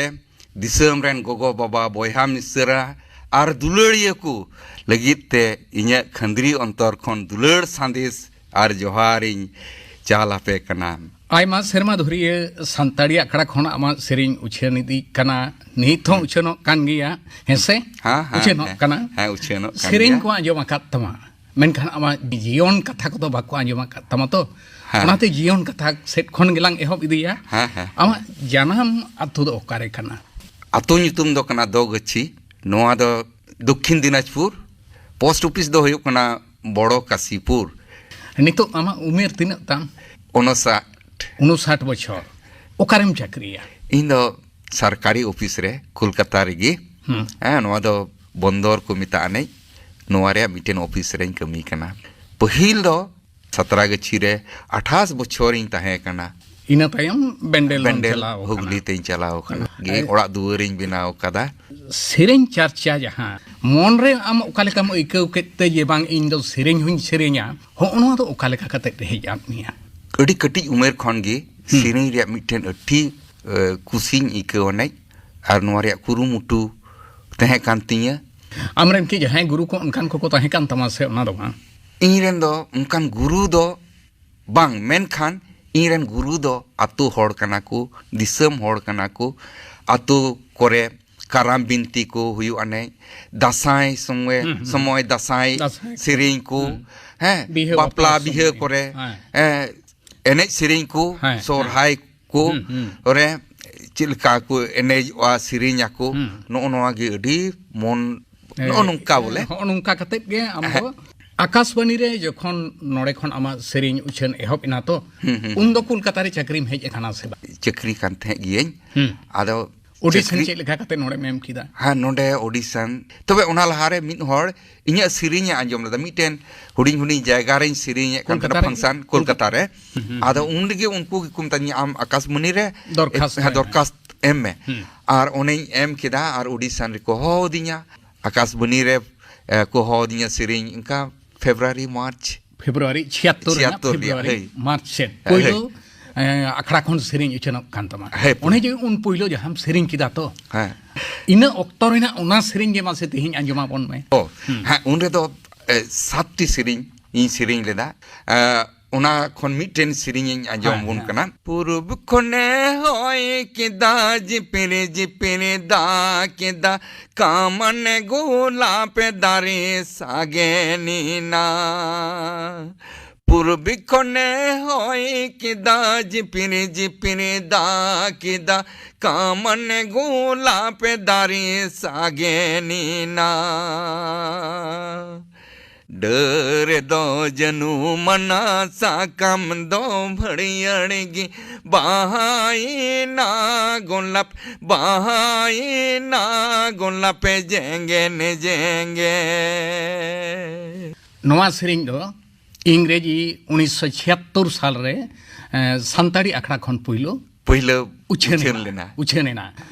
ᱫᱤᱥᱚᱢ ᱨᱮᱱ ᱜᱚᱜᱚ ᱵᱟᱵᱟ, ᱵᱚᱭᱦᱟ ᱢᱤᱥᱨᱟ ᱟᱨ ᱫᱩᱞᱟᱹᱲᱤᱭᱟᱹ ᱠᱚ ᱞᱟᱹᱜᱤᱫ ᱛᱮ ᱤᱧᱟᱹᱜ ᱠᱷᱟᱹᱱᱫᱽᱨᱤ ᱚᱱᱛᱚᱨ ᱠᱷᱚᱱ ᱫᱩᱞᱟᱹᱲ ᱥᱟᱸᱫᱮᱥ ᱟᱨ ᱡᱚᱦᱟᱨᱤᱧ ᱪᱟᱞ ᱟᱯᱮ ᱠᱟᱱᱟ᱾ ᱟᱭᱢᱟ ᱥᱮᱨᱢᱟ ᱫᱷᱩᱨᱤᱭᱟᱹ ᱥᱟᱱᱛᱟᱲᱤ ᱟᱠᱷᱲᱟ ᱠᱷᱚᱱ ᱟᱢᱟᱜ ᱥᱮᱨᱮᱧ ᱩᱪᱷᱟᱹᱱ ᱤᱫᱤᱜ ᱠᱟᱱᱟ, ᱱᱤᱛ ᱦᱚᱸ ᱦᱩᱸ᱾ ᱩᱪᱷᱟᱹᱱᱚᱜ ᱠᱟᱱ ᱜᱮᱭᱟ, ᱦᱮᱸ ᱥᱮ? ᱦᱮᱸ, ᱦᱮᱸ, ᱩᱪᱷᱟᱹᱱᱚᱜ ᱦᱮᱸ, ᱠᱟᱱᱟ᱾ ᱦᱮᱸ, ᱩᱪᱷᱟᱹᱱᱚᱜ ᱠᱟᱱ ᱥᱮᱨᱮᱧ ᱜᱮᱭᱟ᱾ ᱠᱚ ᱟᱸᱡᱚᱢ ᱟᱠᱟᱫ ᱛᱟᱢᱟ, ᱢᱮᱱᱠᱷᱟᱱ ᱟᱢᱟᱜ ᱡᱤᱭᱚᱱ ᱠᱟᱛᱷᱟ ᱠᱚᱫᱚ ᱵᱟᱠᱚ ᱟᱸᱡᱚᱢ ᱟᱠᱟᱫ ᱛᱟᱢᱟ ᱛᱚ᱾ ᱦᱮᱸ᱾ ᱚᱱᱟᱛᱮ ᱡᱤᱭᱚᱱ ᱠᱟᱛᱷᱟ ᱥᱮᱫ ᱠᱷᱚᱱ ᱜᱮᱞᱟᱝ ᱮᱦᱚᱵ ᱤᱫᱤᱭᱟ᱾ ᱦᱮᱸ, ᱦᱮᱸ᱾ ᱟᱢᱟᱜ ᱡᱟᱱᱟᱢ ᱟᱹᱛᱩ ᱫᱚ ᱚᱠᱟᱨᱮ ᱠᱟᱱᱟ? ᱟᱹᱛᱩ ᱧᱩᱛᱩᱢ ᱫᱚ ᱠᱟᱱᱟ ᱫᱚᱜᱟᱹᱪᱷᱤ᱾ ᱱᱚᱣᱟ ᱫᱚ ᱫᱚᱠᱠᱷᱤᱱ ᱫᱤᱱᱟᱡᱽᱯᱩᱨ᱾ ᱯᱳᱥᱴ ᱚᱯᱷᱤᱥ ᱫᱚ ᱦᱩᱭᱩᱜ ᱠᱟᱱᱟ ᱵᱚᱲᱚ ᱠᱟᱥᱤᱯᱩᱨ᱾ ᱱᱤᱛᱚᱜ ᱟᱢᱟᱜ ᱩᱢᱮᱨ ᱛᱤᱱᱟᱹᱜ ᱛᱟᱢ? ᱩᱱᱩᱥᱟᱴ᱾ ᱩᱱᱩᱥᱟᱴ ᱵᱚᱪᱷᱚᱨ᱾ ᱚᱠᱟᱨᱮᱢ ᱪᱟᱹᱠᱨᱤᱭᱟ? ᱤᱧ ᱫᱚ ᱥᱚᱨᱠᱟᱨᱤ ᱚᱯᱷᱤᱥ ᱨᱮ, ᱠᱳᱞᱠᱟᱛᱟ ᱨᱮᱜᱮ᱾ ᱦᱩᱸ᱾ ᱦᱮᱸ, ᱱᱚᱣᱟ ᱫᱚ ᱵᱚᱱᱫᱚᱨ ᱠᱚ ᱢᱮᱛᱟᱜ ᱟᱹᱱᱤᱡ, ᱱᱚᱣᱟ ᱨᱮᱭᱟᱜ ᱢᱤᱫᱴᱮᱱ ᱚᱯᱷᱤᱥ ᱨᱮᱧ ᱠᱟᱹᱢᱤ ᱠᱟᱱᱟ᱾ ᱯᱟᱹᱦᱤᱞ ᱫᱚ ᱥᱟᱛᱨᱟᱜᱟᱹᱪᱷᱤ ᱨᱮ ᱟᱴᱷᱟᱥ ᱵᱚᱪᱷᱚᱨᱤᱧ ᱛᱟᱦᱮᱸ ᱠᱟᱱᱟ᱾ ᱤᱱᱟᱹ ᱛᱟᱭᱚᱢ ᱵᱮᱱᱰᱮᱞ ᱫᱚᱢ ᱵᱮᱱᱰᱮᱞ ᱪᱟᱞᱟᱣ ᱦᱩᱜᱽᱞᱤ ᱟᱠᱟᱱᱟ᱾ ᱛᱮᱧ ᱪᱟᱞᱟᱣ ᱟᱠᱟᱱᱟ᱾ ᱜᱮ ᱟᱭ- ᱚᱲᱟᱜ ᱫᱩᱣᱟᱹᱨᱤᱧ ᱵᱮᱱᱟᱣ ᱟᱠᱟᱫᱟ᱾ ᱥᱮᱨᱮᱧ ᱪᱟᱨᱪᱟ ᱡᱟᱦᱟᱸ ᱢᱚᱱᱨᱮ ᱟᱢ ᱚᱠᱟ ᱞᱮᱠᱟᱢ ᱟᱹᱭᱠᱟᱹᱣ ᱠᱮᱫ ᱛᱮ ᱡᱮ ᱵᱟᱝ ᱤᱧ ᱫᱚ ᱥᱮᱨᱮᱧ ᱦᱚᱧ ᱥᱮᱨᱮᱧᱟ, ᱦᱚᱸᱜᱼᱚ ᱱᱚᱣᱟ ᱫᱚ ᱚᱠᱟ ᱞᱮᱠᱟ ᱠᱟᱛᱮ ᱦᱮᱡ ᱟᱫ ᱢᱮᱭᱟ? ᱟᱹᱰᱤ ᱠᱟᱹᱴᱤᱡ ᱩᱢᱮᱨ ᱠᱷᱚᱱ ᱜᱮ ᱦᱩᱸ᱾ ᱥᱮᱨᱮᱧ ᱨᱮᱭᱟᱜ ᱢᱤᱫᱴᱮᱱ ᱟᱹᱰᱤ, ᱮ, ᱠᱩᱥᱤᱧ ᱟᱹᱭᱠᱟᱹᱣ ᱟᱱᱮᱡ ᱟᱨ ᱱᱚᱣᱟ ᱨᱮᱭᱟᱜ ᱠᱩᱨᱩᱢᱩᱴᱩ ᱛᱟᱦᱮᱸ ᱠᱟᱱ ᱛᱤᱧᱟᱹ᱾ ᱟᱢᱨᱮᱱ ᱠᱤ ᱡᱟᱦᱟᱸᱭ ᱜᱩᱨᱩ ᱠᱚ ᱚᱱᱠᱟᱱ ᱠᱚᱠᱚ ᱛᱟᱦᱮᱸ ᱠᱟᱱ ᱛᱟᱢᱟ ᱥᱮ ᱚᱱᱟ ᱫᱚ ᱵᱟᱝ? ᱤᱧ ᱨᱮᱱ ᱫᱚ ᱚᱱᱠᱟᱱ ᱜᱩᱨᱩ ᱫᱚ ᱵᱟᱝ, ᱢᱮᱱᱠᱷᱟᱱ ᱤᱧ ᱨᱮᱱ ᱜᱩᱨᱩ ᱫᱚ ᱟᱛᱳ ᱦᱚᱲ ᱠᱟᱱᱟ ᱠᱚ, ᱫᱤᱥᱚᱢ ᱦᱚᱲ ᱠᱟᱱᱟ ᱠᱚ᱾ ᱟᱛᱳ ᱠᱚᱨᱮ ᱠᱟᱨᱟᱢ ᱵᱤᱱᱛᱤ ᱠᱚ ᱦᱩᱭᱩᱜ ᱟᱱᱮ, ᱫᱟᱸᱥᱟᱭ ᱥᱚᱢᱚᱭ, ᱦᱩᱸ, ᱦᱩᱸ᱾ ᱥᱚᱢᱚᱭ ᱫᱟᱸᱥᱟᱭ ᱫᱟᱸᱥᱟᱭ ᱠᱚ᱾ ᱥᱮᱨᱮᱧ ᱠᱚ, ᱦᱩᱸ᱾ ᱦᱮᱸ, ᱵᱤᱦᱟᱹ ᱵᱟᱯᱞᱟ ᱵᱟᱯᱞᱟ ᱵᱤᱦᱟᱹ ᱥᱚᱢᱚᱭ᱾ ᱠᱚᱨᱮ, ᱦᱮᱸ᱾ ᱮᱸ, ᱮᱱᱮᱡ ᱥᱮᱨᱮᱧ ᱠᱚ, ᱦᱮᱸ, ᱦᱮᱸ᱾ ᱥᱚᱨᱦᱟᱭ ᱠᱚ ᱦᱩᱸ, ᱦᱩᱸ᱾ ᱨᱮ ᱪᱮᱫ ᱞᱮᱠᱟ ᱠᱚ ᱮᱱᱮᱡᱚᱜᱼᱟ, ᱥᱮᱨᱮᱧ ᱟᱠᱚ, ᱦᱩᱸ᱾ ᱱᱚᱜᱼᱚ ᱱᱚᱣᱟ ᱜᱮ ᱟᱹᱰᱤ ᱢᱚᱱ, ᱱᱚᱜᱼᱚ ᱱᱚᱝᱠᱟ ᱵᱚᱞᱮ᱾ ᱦᱚᱸᱜᱼᱚ ᱱᱚᱝᱠᱟ ᱠᱟᱛᱮᱫ ᱜᱮ ᱟᱢ ᱫᱚ ᱦᱮᱸ᱾ ᱟᱠᱟᱥᱵᱟᱱᱤ ᱨᱮ ᱡᱚᱠᱷᱚᱱ ᱱᱚᱰᱮ ᱠᱷᱚᱱ ᱟᱢᱟᱜ ᱥᱮᱨᱮᱧ ᱩᱪᱷᱟᱹᱱ ᱮᱦᱚᱵ ᱮᱱᱟ ᱛᱚ, ᱦᱩᱸ, ᱦᱩᱸ, ᱩᱱ ᱫᱚ ᱠᱳᱞᱠᱟᱛᱟ ᱨᱮ ᱪᱟᱹᱠᱨᱤᱢ ᱦᱮᱡ ᱟᱠᱟᱱᱟ ᱥᱮ ᱵᱟᱝ? ᱪᱟᱹᱠᱨᱤ ᱠᱟᱱ ᱛᱟᱦᱮᱸᱫ ᱜᱤᱭᱟᱹᱧ᱾ ᱦᱩᱸ᱾ ᱟᱫᱚ ᱚᱰᱤᱥᱚᱱ ᱪᱟᱹᱠᱨᱤ ᱪᱮᱫ ᱞᱮᱠᱟ ᱠᱟᱛᱮ ᱱᱚᱰᱮᱢ ᱮᱢ ᱠᱮᱫᱟ? ᱦᱮᱸ, ᱱᱚᱰᱮ ᱚᱰᱤᱥᱚᱱ᱾ ᱛᱚᱵᱮ ᱚᱱᱟ ᱞᱟᱦᱟᱨᱮ ᱢᱤᱫ ᱦᱚᱲ ᱤᱧᱟᱹᱜ ᱥᱮᱨᱮᱧ ᱮ ᱟᱸᱡᱚᱢ ᱞᱮᱫᱟ᱾ ᱢᱤᱫᱴᱮᱱ ᱦᱩᱰᱤᱧ ᱦᱩᱰᱤᱧ ᱡᱟᱭᱜᱟ ᱨᱮᱧ ᱥᱮᱨᱮᱧᱮᱫ ᱠᱟᱱ ᱛᱟᱦᱮᱱᱟ, ᱠᱳᱞᱠᱟᱛᱟ ᱨᱮ? ᱯᱷᱟᱝᱥᱚᱱ, ᱠᱳᱞᱠᱟᱛᱟ ᱨᱮ᱾ ᱦᱩᱸ, ᱦᱩᱸ, ᱟᱫᱚ ᱦᱩᱸ᱾ ᱩᱱ ᱨᱮᱜᱮ ᱩᱱᱠᱩ ᱜᱮᱠᱚ ᱢᱮᱛᱟᱫᱤᱧᱟ, "ᱟᱢ ᱟᱠᱟᱥᱵᱟᱱᱤ ᱨᱮ ᱫᱚᱨᱠᱷᱟᱥᱛ ᱦᱮᱸ, ᱢᱮ᱾ ᱫᱚᱨᱠᱷᱟᱥᱛ ᱮᱢ ᱢᱮ᱾" ᱦᱩᱸ᱾ ᱟᱨ ᱚᱱᱮᱧ ᱮᱢ ᱠᱮᱫᱟ ᱟᱨ ᱚᱰᱤᱥᱚᱱ ᱨᱮᱠᱚ ᱦᱚᱦᱚ ᱟᱹᱫᱤᱧᱟ᱾ ᱟᱠᱟᱥᱵᱟᱱᱤ ᱨᱮ, ᱮ, ᱠᱚ ᱦᱚᱦᱚ ᱟᱹᱫᱤᱧᱟ ᱥᱮᱨᱮᱧ, ᱚᱱᱠᱟ ᱯᱷᱮᱵᱽᱨᱩᱣᱟᱨᱤ, ᱢᱟᱨᱪ᱾ ᱯᱷᱮᱵᱽᱨᱩᱣᱟᱨᱤ ᱪᱷᱤᱭᱟᱛᱛᱳᱨ ᱨᱮᱱᱟᱜ ᱪᱷᱤᱭᱟᱛᱛᱳᱨ ᱨᱮᱭᱟᱜ, ᱯᱷᱮᱵᱽᱨᱩᱣᱟᱨᱤ, ᱦᱳᱭ᱾ ᱢᱟᱨᱪ ᱥᱮᱫ ᱦᱳᱭ᱾ ᱯᱳᱭᱞᱳ, ᱮ, ᱟᱠᱷᱲᱟ ᱠᱷᱚᱱ ᱥᱮᱨᱮᱧ ᱩᱪᱷᱟᱹᱱᱚᱜ ᱠᱟᱱ ᱛᱟᱢᱟ᱾ ᱦᱳᱭ᱾ ᱚᱱᱮ ᱡᱮ ᱩᱱ ᱯᱳᱭᱞᱳ ᱡᱟᱦᱟᱸᱢ ᱥᱮᱨᱮᱧ ᱠᱮᱫᱟ ᱛᱚ, ᱦᱮᱸ᱾ ᱤᱱᱟᱹ ᱚᱠᱛᱚ ᱨᱮᱱᱟᱜ ᱚᱱᱟ ᱥᱮᱨᱮᱧ ᱜᱮ ᱢᱟᱥᱮ ᱛᱮᱦᱮᱧ ᱟᱸᱡᱚᱢ ᱟᱵᱚᱱ ᱢᱮ᱾ ᱚ, ᱦᱩᱸ᱾ ᱦᱮᱸ, ᱩᱱ ᱨᱮᱫᱚ, ᱮ, ᱥᱟᱛᱴᱤ ᱥᱮᱨᱮᱧ ᱤᱧ ᱥᱮᱨᱮᱧ ᱞᱮᱫᱟ᱾ ᱮ, ᱚᱱᱟ ᱠᱷᱚᱱ ᱢᱤᱫᱴᱮᱱ ᱥᱮᱨᱮᱧ ᱤᱧ ᱟᱸᱡᱚᱢ ᱦᱮᱸ, ᱟᱵᱚᱱ ᱦᱮᱸ᱾ ᱠᱟᱱᱟ᱾ ᱯᱩᱨᱩᱵ ᱠᱷᱚᱱᱮ ᱦᱚᱭ ᱠᱮᱫᱟ, ᱡᱤᱯᱤᱨ ᱡᱤᱯᱤᱨ ᱫᱟᱜ ᱠᱮᱫᱟ, ᱠᱟᱢᱟᱱ ᱜᱳᱞᱟᱯ ᱫᱟᱨᱮ ᱥᱟᱜᱮᱱ ᱮᱱᱟ᱾ ᱯᱩᱨᱵᱤ ᱠᱷᱚᱱᱮ ᱦᱚᱭ ᱠᱮᱫᱟ, ᱡᱤᱯᱤᱨ ᱡᱤᱯᱤᱨ ᱫᱟᱜ ᱠᱮᱫᱟ, ᱠᱟᱢᱟᱱ ᱜᱳᱞᱟᱯ ᱫᱟᱨᱮ ᱥᱟᱜᱮᱱ ᱮᱱᱟ᱾ ᱰᱟᱹᱨ ᱫᱚ ᱡᱟᱹᱱᱩᱢ ᱟᱱᱟ, ᱥᱟᱠᱟᱢ ᱫᱚ ᱵᱷᱟᱹᱲᱭᱟᱹᱲ ᱜᱮ, ᱵᱟᱦᱟᱭᱮᱱᱟ ᱜᱳᱞᱟᱯ, ᱵᱟᱦᱟᱭᱮᱱᱟ ᱜᱳᱞᱟᱯ ᱡᱮᱝᱜᱮᱱ ᱡᱮᱝᱜᱮ᱾ ᱱᱚᱣᱟ ᱥᱮᱨᱮᱧ ᱫᱚ ᱤᱝᱨᱮᱡᱤ ᱩᱱᱤᱥᱥᱚ ᱪᱷᱤᱭᱟᱛᱛᱳᱨ ᱥᱟᱞ ᱨᱮ, ᱮ, ᱥᱟᱱᱛᱟᱲᱤ ᱟᱠᱷᱲᱟ ᱠᱷᱚᱱ ᱯᱩᱭᱞᱩ ᱯᱩᱭᱞᱟᱹ ᱩᱪᱷᱟᱹᱱ ᱩᱪᱷᱟᱹᱱ ᱮᱱᱟ᱾ ᱞᱮᱱᱟ᱾ ᱩᱪᱷᱟᱹᱱ ᱮᱱᱟ᱾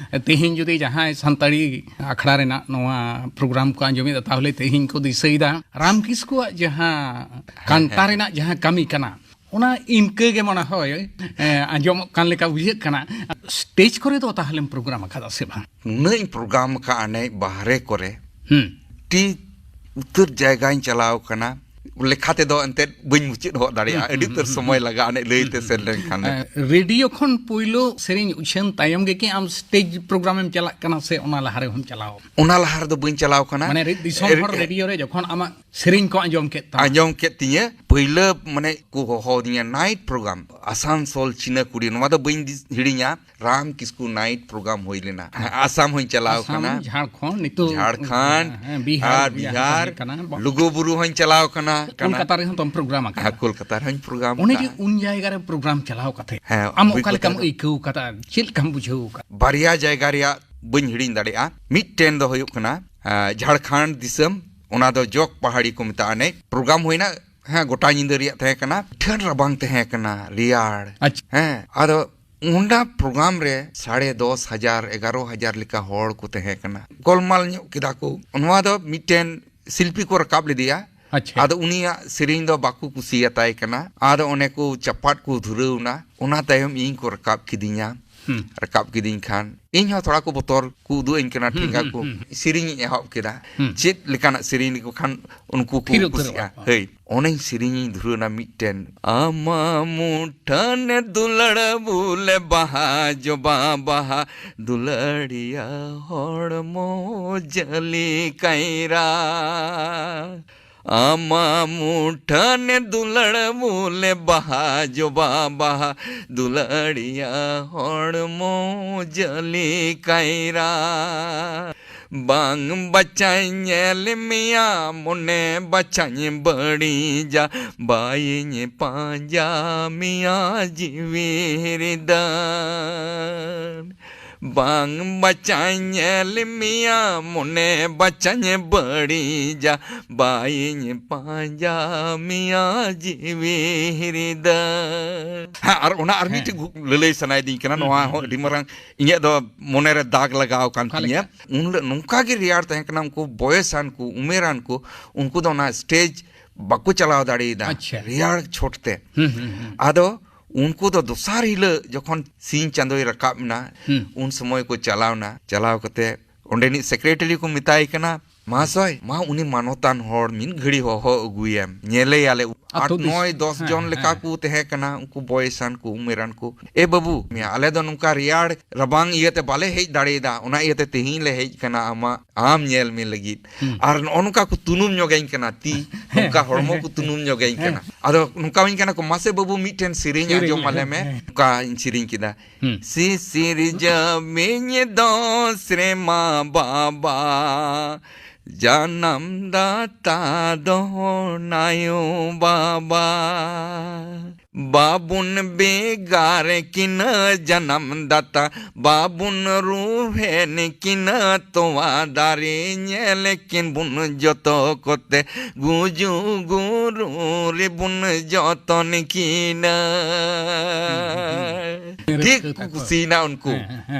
ᱛᱮᱦᱮᱧ ᱡᱩᱫᱤ ᱡᱟᱦᱟᱸᱭ ᱥᱟᱱᱛᱟᱲᱤ ᱟᱠᱷᱲᱟ ᱨᱮᱱᱟᱜ ᱱᱚᱣᱟ ᱯᱨᱳᱜᱨᱟᱢ ᱠᱚ ᱟᱸᱡᱚᱢᱮᱫᱟ, ᱛᱟᱦᱚᱞᱮ ᱛᱮᱦᱮᱧ ᱠᱚ ᱫᱤᱥᱟᱹᱭᱮᱫᱟ ᱨᱟᱢ ᱠᱤᱥᱠᱩᱣᱟᱜ ᱡᱟᱦᱟᱸ ᱦᱮᱸ, ᱠᱟᱱᱴᱟ ᱦᱮᱸ᱾ ᱨᱮᱱᱟᱜ ᱡᱟᱦᱟᱸ ᱠᱟᱹᱢᱤ ᱠᱟᱱᱟ, ᱚᱱᱟ ᱤᱱᱠᱟᱹ ᱜᱮ ᱢᱚᱱᱮ ᱦᱚᱭ, ᱮ, ᱟᱸᱡᱚᱢᱚᱜ ᱠᱟᱱ ᱞᱮᱠᱟ ᱵᱩᱡᱷᱟᱹᱜ ᱠᱟᱱᱟ᱾ ᱥᱴᱮᱡᱽ ᱠᱚᱨᱮ ᱫᱚ ᱛᱟᱦᱚᱞᱮᱢ ᱯᱨᱳᱜᱨᱟᱢ ᱟᱠᱟᱫᱟ ᱥᱮ ᱵᱟᱝ? ᱱᱩᱱᱟᱹᱜ ᱤᱧ ᱯᱨᱳᱜᱨᱟᱢ ᱟᱠᱟᱫᱼᱟ ᱮᱱᱮᱡ ᱵᱟᱦᱨᱮ ᱠᱚᱨᱮ, ᱦᱩᱸ᱾ ᱟᱹᱰᱤ ᱩᱛᱟᱹᱨ ᱡᱟᱭᱜᱟᱧ ᱪᱟᱞᱟᱣ ᱠᱟᱱᱟ᱾ ᱞᱮᱠᱷᱟ ᱛᱮᱫᱚ ᱮᱱᱛᱮᱫ ᱵᱟᱹᱧ ᱢᱩᱪᱟᱹᱫ ᱦᱚᱫ ᱫᱟᱲᱮᱭᱟᱜᱼᱟ᱾ ᱦᱩᱸ, ᱟᱹᱰᱤ ᱦᱩᱸ, ᱩᱛᱟᱹᱨ ᱦᱩᱸ, ᱥᱚᱢᱚᱭ ᱦᱩᱸ᱾ ᱞᱟᱜᱟᱜᱼᱟ ᱮᱱᱮᱡ ᱞᱟᱹᱭᱛᱮ ᱦᱩᱸ, ᱥᱮᱱ ᱦᱩᱸ᱾ ᱞᱮᱱᱠᱷᱟᱱ ᱫᱚ᱾ ᱮ, ᱨᱮᱰᱤᱭᱳ ᱠᱷᱚᱱ ᱯᱩᱭᱞᱩ ᱥᱮᱨᱮᱧ ᱩᱪᱷᱟᱹᱱ ᱛᱟᱭᱚᱢ ᱜᱮ ᱠᱤ ᱟᱢ ᱥᱴᱮᱡᱽ ᱯᱨᱳᱜᱨᱟᱢ ᱮᱢ ᱪᱟᱞᱟᱜ ᱠᱟᱱᱟ ᱥᱮ ᱚᱱᱟ ᱞᱟᱦᱟ ᱨᱮᱦᱚᱸᱢ ᱪᱟᱞᱟᱣ ᱠᱟᱱᱟ? ᱚᱱᱟ ᱞᱟᱦᱟ ᱨᱮᱫᱚ ᱵᱟᱹᱧ ᱪᱟᱞᱟᱣ ᱠᱟᱱᱟ᱾ ᱢᱟᱱᱮ ᱨᱮ-, ᱫᱤᱥᱚᱢ ᱮ-, ᱦᱚᱲ ᱮ-, ᱨᱮᱰᱤᱭᱳ ᱨᱮ ᱡᱚᱠᱷᱚᱱ ᱟᱢᱟᱜ ᱥᱮᱨᱮᱧ ᱠᱚ ᱟᱸᱡᱚᱢ ᱠᱮᱫ ᱛᱟᱢᱟ᱾ ᱟᱸᱡᱚᱢ ᱠᱮᱫ ᱛᱤᱧᱟᱹ᱾ ᱯᱟᱹᱭᱞᱟᱹ ᱢᱟᱱᱮ ᱠᱚ ᱦᱚᱦᱚ ᱟᱹᱫᱤᱧᱟ ᱱᱟᱭᱤᱴ ᱯᱨᱳᱜᱨᱟᱢ, ᱟᱥᱟᱱᱥᱳᱞ ᱪᱤᱱᱟᱹ ᱠᱩᱲᱤ, ᱱᱚᱣᱟ ᱫᱚ ᱵᱟᱹᱧ ᱫᱤᱥ-, ᱦᱤᱲᱤᱧᱟ᱾ ᱨᱟᱢ ᱠᱤᱥᱠᱩ ᱱᱟᱭᱤᱴ ᱯᱨᱳᱜᱨᱟᱢ ᱦᱩᱭ ᱞᱮᱱᱟ᱾ ᱟᱥᱟᱢ ᱦᱚᱸᱧ ᱪᱟᱞᱟᱣ ᱟᱥᱟᱢ, ᱠᱟᱱᱟ᱾ ᱡᱷᱟᱲᱠᱷᱚᱸᱰ, ᱱᱤᱛᱚᱜ, ᱡᱷᱟᱲᱠᱷᱚᱸᱰ ᱦᱮᱸ, ᱵᱤᱦᱟᱨ, ᱟᱨ ᱵᱤᱦᱟᱨ, ᱵᱤᱦᱟᱨ᱾ ᱛᱟᱦᱮᱸ ᱠᱟᱱᱟ᱾ ᱞᱩᱜᱩ ᱵᱩᱨᱩ ᱦᱚᱸᱧ ᱪᱟᱞᱟᱣ ᱠᱟᱱᱟ᱾ ᱠᱚᱞᱠᱟᱛᱟ ᱨᱮᱦᱚᱸ ᱛᱚᱢ ᱯᱨᱳᱜᱨᱟᱢ ᱟᱠᱟᱫᱟ᱾ ᱦᱮᱸ, ᱠᱳᱞᱠᱟᱛᱟ ᱨᱮᱦᱚᱸᱧ ᱯᱨᱳᱜᱨᱟᱢ ᱚᱱᱮ ᱡᱮ ᱟᱠᱟᱫᱟ᱾ ᱩᱱ ᱡᱟᱭᱜᱟ ᱨᱮ ᱯᱨᱳᱜᱨᱟᱢ ᱪᱟᱞᱟᱣ ᱠᱟᱛᱮ ᱦᱮᱸ, ᱟᱢ ᱚᱠᱟ ᱚᱵᱷᱤᱜᱽᱜᱚᱛᱟ ᱞᱮᱠᱟᱢ ᱫᱚ ᱟᱹᱭᱠᱟᱹᱣ ᱠᱟᱫᱟ? ᱪᱮᱫ ᱞᱮᱠᱟᱢ ᱵᱩᱡᱷᱟᱹᱣ ᱠᱟᱫᱟ? ᱵᱟᱨᱭᱟ ᱡᱟᱭᱜᱟ ᱨᱮᱭᱟᱜ ᱵᱟᱹᱧ ᱦᱤᱲᱤᱧ ᱫᱟᱲᱮᱭᱟᱜᱼᱟ᱾ ᱢᱤᱫᱴᱮᱱ ᱫᱚ ᱦᱩᱭᱩᱜ ᱠᱟᱱᱟ, ᱟ, ᱡᱷᱟᱲᱠᱷᱚᱸᱰ ᱫᱤᱥᱚᱢ, ᱚᱱᱟ ᱫᱚ ᱡᱚᱜᱽ ᱯᱟᱦᱟᱲᱤ ᱠᱚ ᱢᱮᱛᱟᱜᱼᱟ᱾ ᱚᱱᱮ ᱯᱨᱳᱜᱨᱟᱢ ᱦᱩᱭᱱᱟ, ᱦᱮᱸ, ᱜᱚᱴᱟ ᱧᱤᱫᱟᱹ ᱨᱮᱭᱟᱜ ᱛᱟᱦᱮᱸ ᱠᱟᱱᱟ᱾ ᱴᱷᱟᱹᱱ ᱨᱟᱵᱟᱝ ᱛᱟᱦᱮᱸ ᱠᱟᱱᱟ, ᱨᱮᱭᱟᱲ᱾ ᱟᱪᱪᱷᱟ᱾ ᱦᱮᱸ, ᱟᱫᱚ ᱚᱸᱰᱮ ᱯᱨᱳᱜᱨᱟᱢ ᱨᱮ ᱥᱟᱲᱮ ᱫᱚᱥ ᱦᱟᱡᱟᱨ, ᱮᱜᱟᱨᱚ ᱦᱟᱡᱟᱨ ᱞᱮᱠᱟ ᱦᱚᱲ ᱠᱚ ᱛᱟᱦᱮᱸ ᱠᱟᱱᱟ᱾ ᱜᱳᱞᱢᱟᱞ ᱧᱚᱜ ᱠᱮᱫᱟ ᱠᱚ᱾ ᱱᱚᱣᱟ ᱫᱚ ᱢᱤᱫᱴᱮᱱ ᱥᱤᱞᱯᱤ ᱠᱚ ᱨᱟᱠᱟᱵ ᱞᱮᱫᱮᱭᱟ᱾ ᱟᱪᱪᱷᱟ᱾ ᱟᱫᱚ ᱩᱱᱤᱭᱟᱜ ᱥᱮᱨᱮᱧ ᱫᱚ ᱵᱟᱠᱚ ᱠᱩᱥᱤᱭᱟᱛᱟᱭ ᱠᱟᱱᱟ᱾ ᱟᱫᱚ ᱚᱱᱮ ᱠᱚ ᱪᱟᱯᱟᱫ ᱠᱚ ᱫᱷᱩᱨᱟᱹᱣ ᱮᱱᱟ᱾ ᱚᱱᱟ ᱛᱟᱭᱚᱢ ᱤᱧ ᱠᱚ ᱨᱟᱠᱟᱵ ᱠᱤᱫᱤᱧᱟ᱾ ᱦᱩᱸ᱾ ᱨᱟᱠᱟᱵ ᱠᱤᱫᱤᱧ ᱠᱷᱟᱱ ᱤᱧ ᱦᱚᱸ ᱛᱷᱚᱲᱟ ᱠᱚ ᱵᱚᱛᱚᱨ ᱠᱚ ᱩᱫᱩᱜ ᱟᱹᱧ ᱠᱟᱱᱟ, ᱦᱩᱸ, ᱴᱷᱮᱸᱜᱟ ᱦᱩᱸ, ᱠᱚ᱾ ᱦᱩᱸ᱾ ᱥᱮᱨᱮᱧ ᱤᱧ ᱮᱦᱚᱵ ᱠᱮᱫᱟ᱾ ᱦᱩᱸ᱾ ᱪᱮᱫ ᱞᱮᱠᱟᱱᱟᱜ ᱥᱮᱨᱮᱧ ᱞᱮᱠᱚ ᱠᱷᱟᱱ ᱩᱱᱠᱩ ᱠᱚ ᱛᱷᱤᱨ ᱩᱛᱟᱹᱨᱚᱜᱼᱟ ᱠᱩᱥᱤᱜᱼᱟ᱾ ᱠᱚ᱾ ᱦᱳᱭ, ᱚᱱᱮᱧ ᱥᱮᱨᱮᱧ ᱤᱧ ᱫᱷᱩᱨᱟᱹᱣ ᱮᱱᱟ ᱢᱤᱫᱴᱮᱱ, ᱟᱢᱟ ᱢᱩᱴᱷᱟᱹᱱ ᱫᱩᱞᱟᱹᱲ ᱵᱩᱞᱮ ᱵᱟᱦᱟ ᱡᱚᱵᱟ ᱵᱟᱦᱟ, ᱫᱩᱞᱟᱹᱲᱤᱭᱟᱹ ᱦᱚᱲᱢᱚ ᱡᱟᱹᱞᱤ ᱠᱟᱭᱨᱟ᱾ ᱟᱢᱟ ᱢᱩᱴᱷᱟᱹᱱ ᱫᱩᱞᱟᱹᱲ ᱵᱩᱞᱮ ᱵᱟᱦᱟ ᱡᱚᱵᱟ ᱵᱟᱦᱟ, ᱫᱩᱞᱟᱹᱲᱤᱭᱟᱹ ᱦᱚᱲᱢᱚ ᱡᱟᱹᱞᱤ ᱠᱟᱭᱨᱟ᱾ ᱵᱟᱝ ᱵᱟᱪᱷᱟᱧ ᱧᱮᱞ ᱢᱮᱭᱟ ᱢᱚᱱᱮ ᱵᱟᱪᱷᱟᱧ ᱵᱟᱹᱲᱤᱡᱟ, ᱵᱟᱭᱤᱧ ᱯᱟᱸᱡᱟ ᱢᱮᱭᱟ ᱡᱤᱣᱤ ᱨᱤᱫᱟᱹᱱ᱾ ᱵᱟᱝ ᱵᱟᱪᱷᱟᱧ ᱧᱮᱞ ᱢᱮᱭᱟ ᱢᱚᱱᱮ ᱵᱟᱪᱷᱟᱧ ᱵᱟᱹᱲᱤᱡᱟ, ᱵᱟᱭᱤᱧ ᱯᱟᱸᱡᱟ ᱢᱮᱭᱟ ᱡᱤᱣᱤ ᱨᱤᱫᱟᱹᱱ᱾ ᱦᱮᱸ, ᱟᱨ ᱚᱱᱟ ᱟᱨ ᱦᱮᱸ᱾ ᱢᱤᱫᱴᱮᱡ ᱜᱩ-, ᱞᱟᱹᱞᱟᱹᱭ ᱥᱟᱱᱟᱭᱮᱫᱤᱧ ᱠᱟᱱᱟ᱾ ᱦᱩᱸ, ᱱᱚᱣᱟ ᱦᱩᱸ, ᱦᱚᱸ ᱦᱩᱸ᱾ ᱟᱹᱰᱤ ᱢᱟᱨᱟᱝ ᱤᱧᱟᱹᱜ ᱫᱚ ᱢᱚᱱᱮᱨᱮ ᱫᱟᱜᱽ ᱞᱟᱜᱟᱣ ᱠᱟᱱ ᱚᱠᱟ ᱛᱤᱧᱟᱹ᱾ ᱞᱮᱠᱟ? ᱩᱱ ᱦᱤᱞᱳᱜ ᱱᱚᱝᱠᱟ ᱜᱮ ᱨᱮᱭᱟᱲ ᱛᱟᱦᱮᱸ ᱠᱟᱱᱟ᱾ ᱩᱱᱠᱩ ᱵᱚᱭᱮᱥᱟᱱ ᱠᱚ, ᱩᱢᱮᱨᱟᱱ ᱠᱚ, ᱩᱱᱠᱩ ᱫᱚ ᱚᱱᱟ ᱥᱴᱮᱡᱽ ᱵᱟᱠᱚ ᱪᱟᱞᱟᱣ ᱫᱟᱲᱮᱭᱟᱫᱟ, ᱟᱪᱪᱷᱟ᱾ ᱨᱮᱭᱟᱲ ᱪᱷᱚᱴ ᱛᱮ᱾ ᱦᱩᱸ, ᱦᱩᱸ, ᱦᱩᱸ᱾ ᱟᱫᱚ ᱩᱱᱠᱩ ᱫᱚ ᱫᱚᱥᱟᱨ ᱦᱤᱞᱳᱜ ᱡᱚᱠᱷᱚᱱ ᱥᱤᱧ ᱪᱟᱸᱫᱳᱭ ᱨᱟᱠᱟᱵ ᱮᱱᱟ, ᱦᱩᱸ᱾ ᱩᱱ ᱥᱚᱢᱚᱭ ᱠᱚ ᱪᱟᱞᱟᱣᱱᱟ᱾ ᱪᱟᱞᱟᱣ ᱠᱟᱛᱮ ᱚᱸᱰᱮᱱᱤᱡ ᱥᱮᱠᱨᱮᱴᱟᱨᱤ ᱠᱚ ᱢᱮᱛᱟᱭ ᱠᱟᱱᱟ, "ᱢᱟᱦᱟᱥᱚᱭ, ᱢᱟ ᱩᱱᱤ ᱢᱟᱱᱚᱛᱟᱱ ᱦᱚᱲ ᱢᱤᱫ ᱜᱷᱟᱹᱲᱤ ᱦᱚᱦᱚ ᱟᱹᱜᱩᱭᱮᱢ, ᱧᱮᱞᱮᱭᱟᱞᱮ, ᱟᱴ, ᱱᱚᱭ, ᱫᱚᱥ ᱡᱚᱱ ᱞᱮᱠᱟ ᱠᱚ ᱛᱟᱦᱮᱸ ᱠᱟᱱᱟ, ᱩᱱᱠᱩ ᱵᱚᱭᱮᱥᱟᱱ ᱠᱚ, ᱩᱢᱮᱨᱟᱱ ᱠᱚ᱾ "ᱮ ᱵᱟᱹᱵᱩ, ᱟᱞᱮ ᱫᱚ ᱱᱚᱝᱠᱟ ᱨᱮᱭᱟᱲ ᱨᱟᱵᱟᱝ ᱤᱭᱟᱹᱛᱮ ᱵᱟᱞᱮ ᱦᱮᱡ ᱫᱟᱲᱮᱭᱟᱫᱟ, ᱚᱱᱟ ᱤᱭᱟᱹᱛᱮ ᱛᱮᱦᱮᱧ ᱞᱮ ᱦᱮᱡ ᱠᱟᱱᱟ ᱟᱢᱟᱜ, ᱟᱢ ᱧᱮᱞ ᱢᱮ ᱞᱟᱹᱜᱤᱫ᱾" ᱟᱨ ᱱᱚᱜᱼᱚ ᱱᱚᱝᱠᱟ ᱠᱚ ᱛᱩᱱᱩᱢ ᱧᱚᱜᱟᱹᱧ ᱠᱟᱱᱟ, ᱛᱤ ᱱᱚᱝᱠᱟ ᱦᱚᱲᱢᱚ ᱠᱚ ᱛᱩᱱᱩᱢ ᱧᱚᱜᱟᱹᱧ ᱠᱟᱱᱟ᱾ ᱟᱫᱚ ᱱᱚᱝᱠᱟ ᱟᱹᱧ ᱠᱟᱱᱟ ᱠᱚ, "ᱢᱟᱥᱮ ᱵᱟᱹᱵᱩ, ᱢᱤᱫᱴᱮᱱ ᱥᱮᱨᱮᱧ ᱟᱸᱡᱚᱢ ᱟᱞᱮ ᱢᱮ᱾" ᱱᱚᱝᱠᱟᱧ ᱥᱮᱨᱮᱧ ᱠᱮᱫᱟ᱾ ᱥᱤᱥᱤᱨ ᱡᱟᱹᱢᱤᱧ ᱫᱚ ᱥᱨᱮᱢᱟ ᱵᱟᱵᱟ, ᱡᱟᱱᱟᱢ ᱫᱟᱛᱟ ᱫᱚ ᱱᱟᱭᱳ ᱵᱟᱵᱟ᱾ ᱵᱟᱵᱩᱱ ᱵᱮᱜᱟᱨ ᱠᱤᱱᱟᱹ ᱡᱟᱱᱟᱢ ᱫᱟᱛᱟ, ᱵᱟᱵᱩᱱ ᱨᱩᱦᱮᱱ ᱠᱤᱱᱟᱹ ᱛᱚᱣᱟ ᱫᱟᱨᱮ, ᱧᱮᱞ ᱠᱤᱱ ᱵᱩᱱ ᱡᱚᱛᱚ ᱠᱚᱛᱮ, ᱜᱩᱡᱩ ᱜᱩᱨᱩ ᱨᱮᱵᱩᱱ ᱡᱚᱛᱚᱱ ᱠᱤᱱᱟᱹ᱾ ᱴᱷᱤᱠ ᱠᱩᱥᱤᱭᱮᱱᱟ ᱩᱱᱠᱩ᱾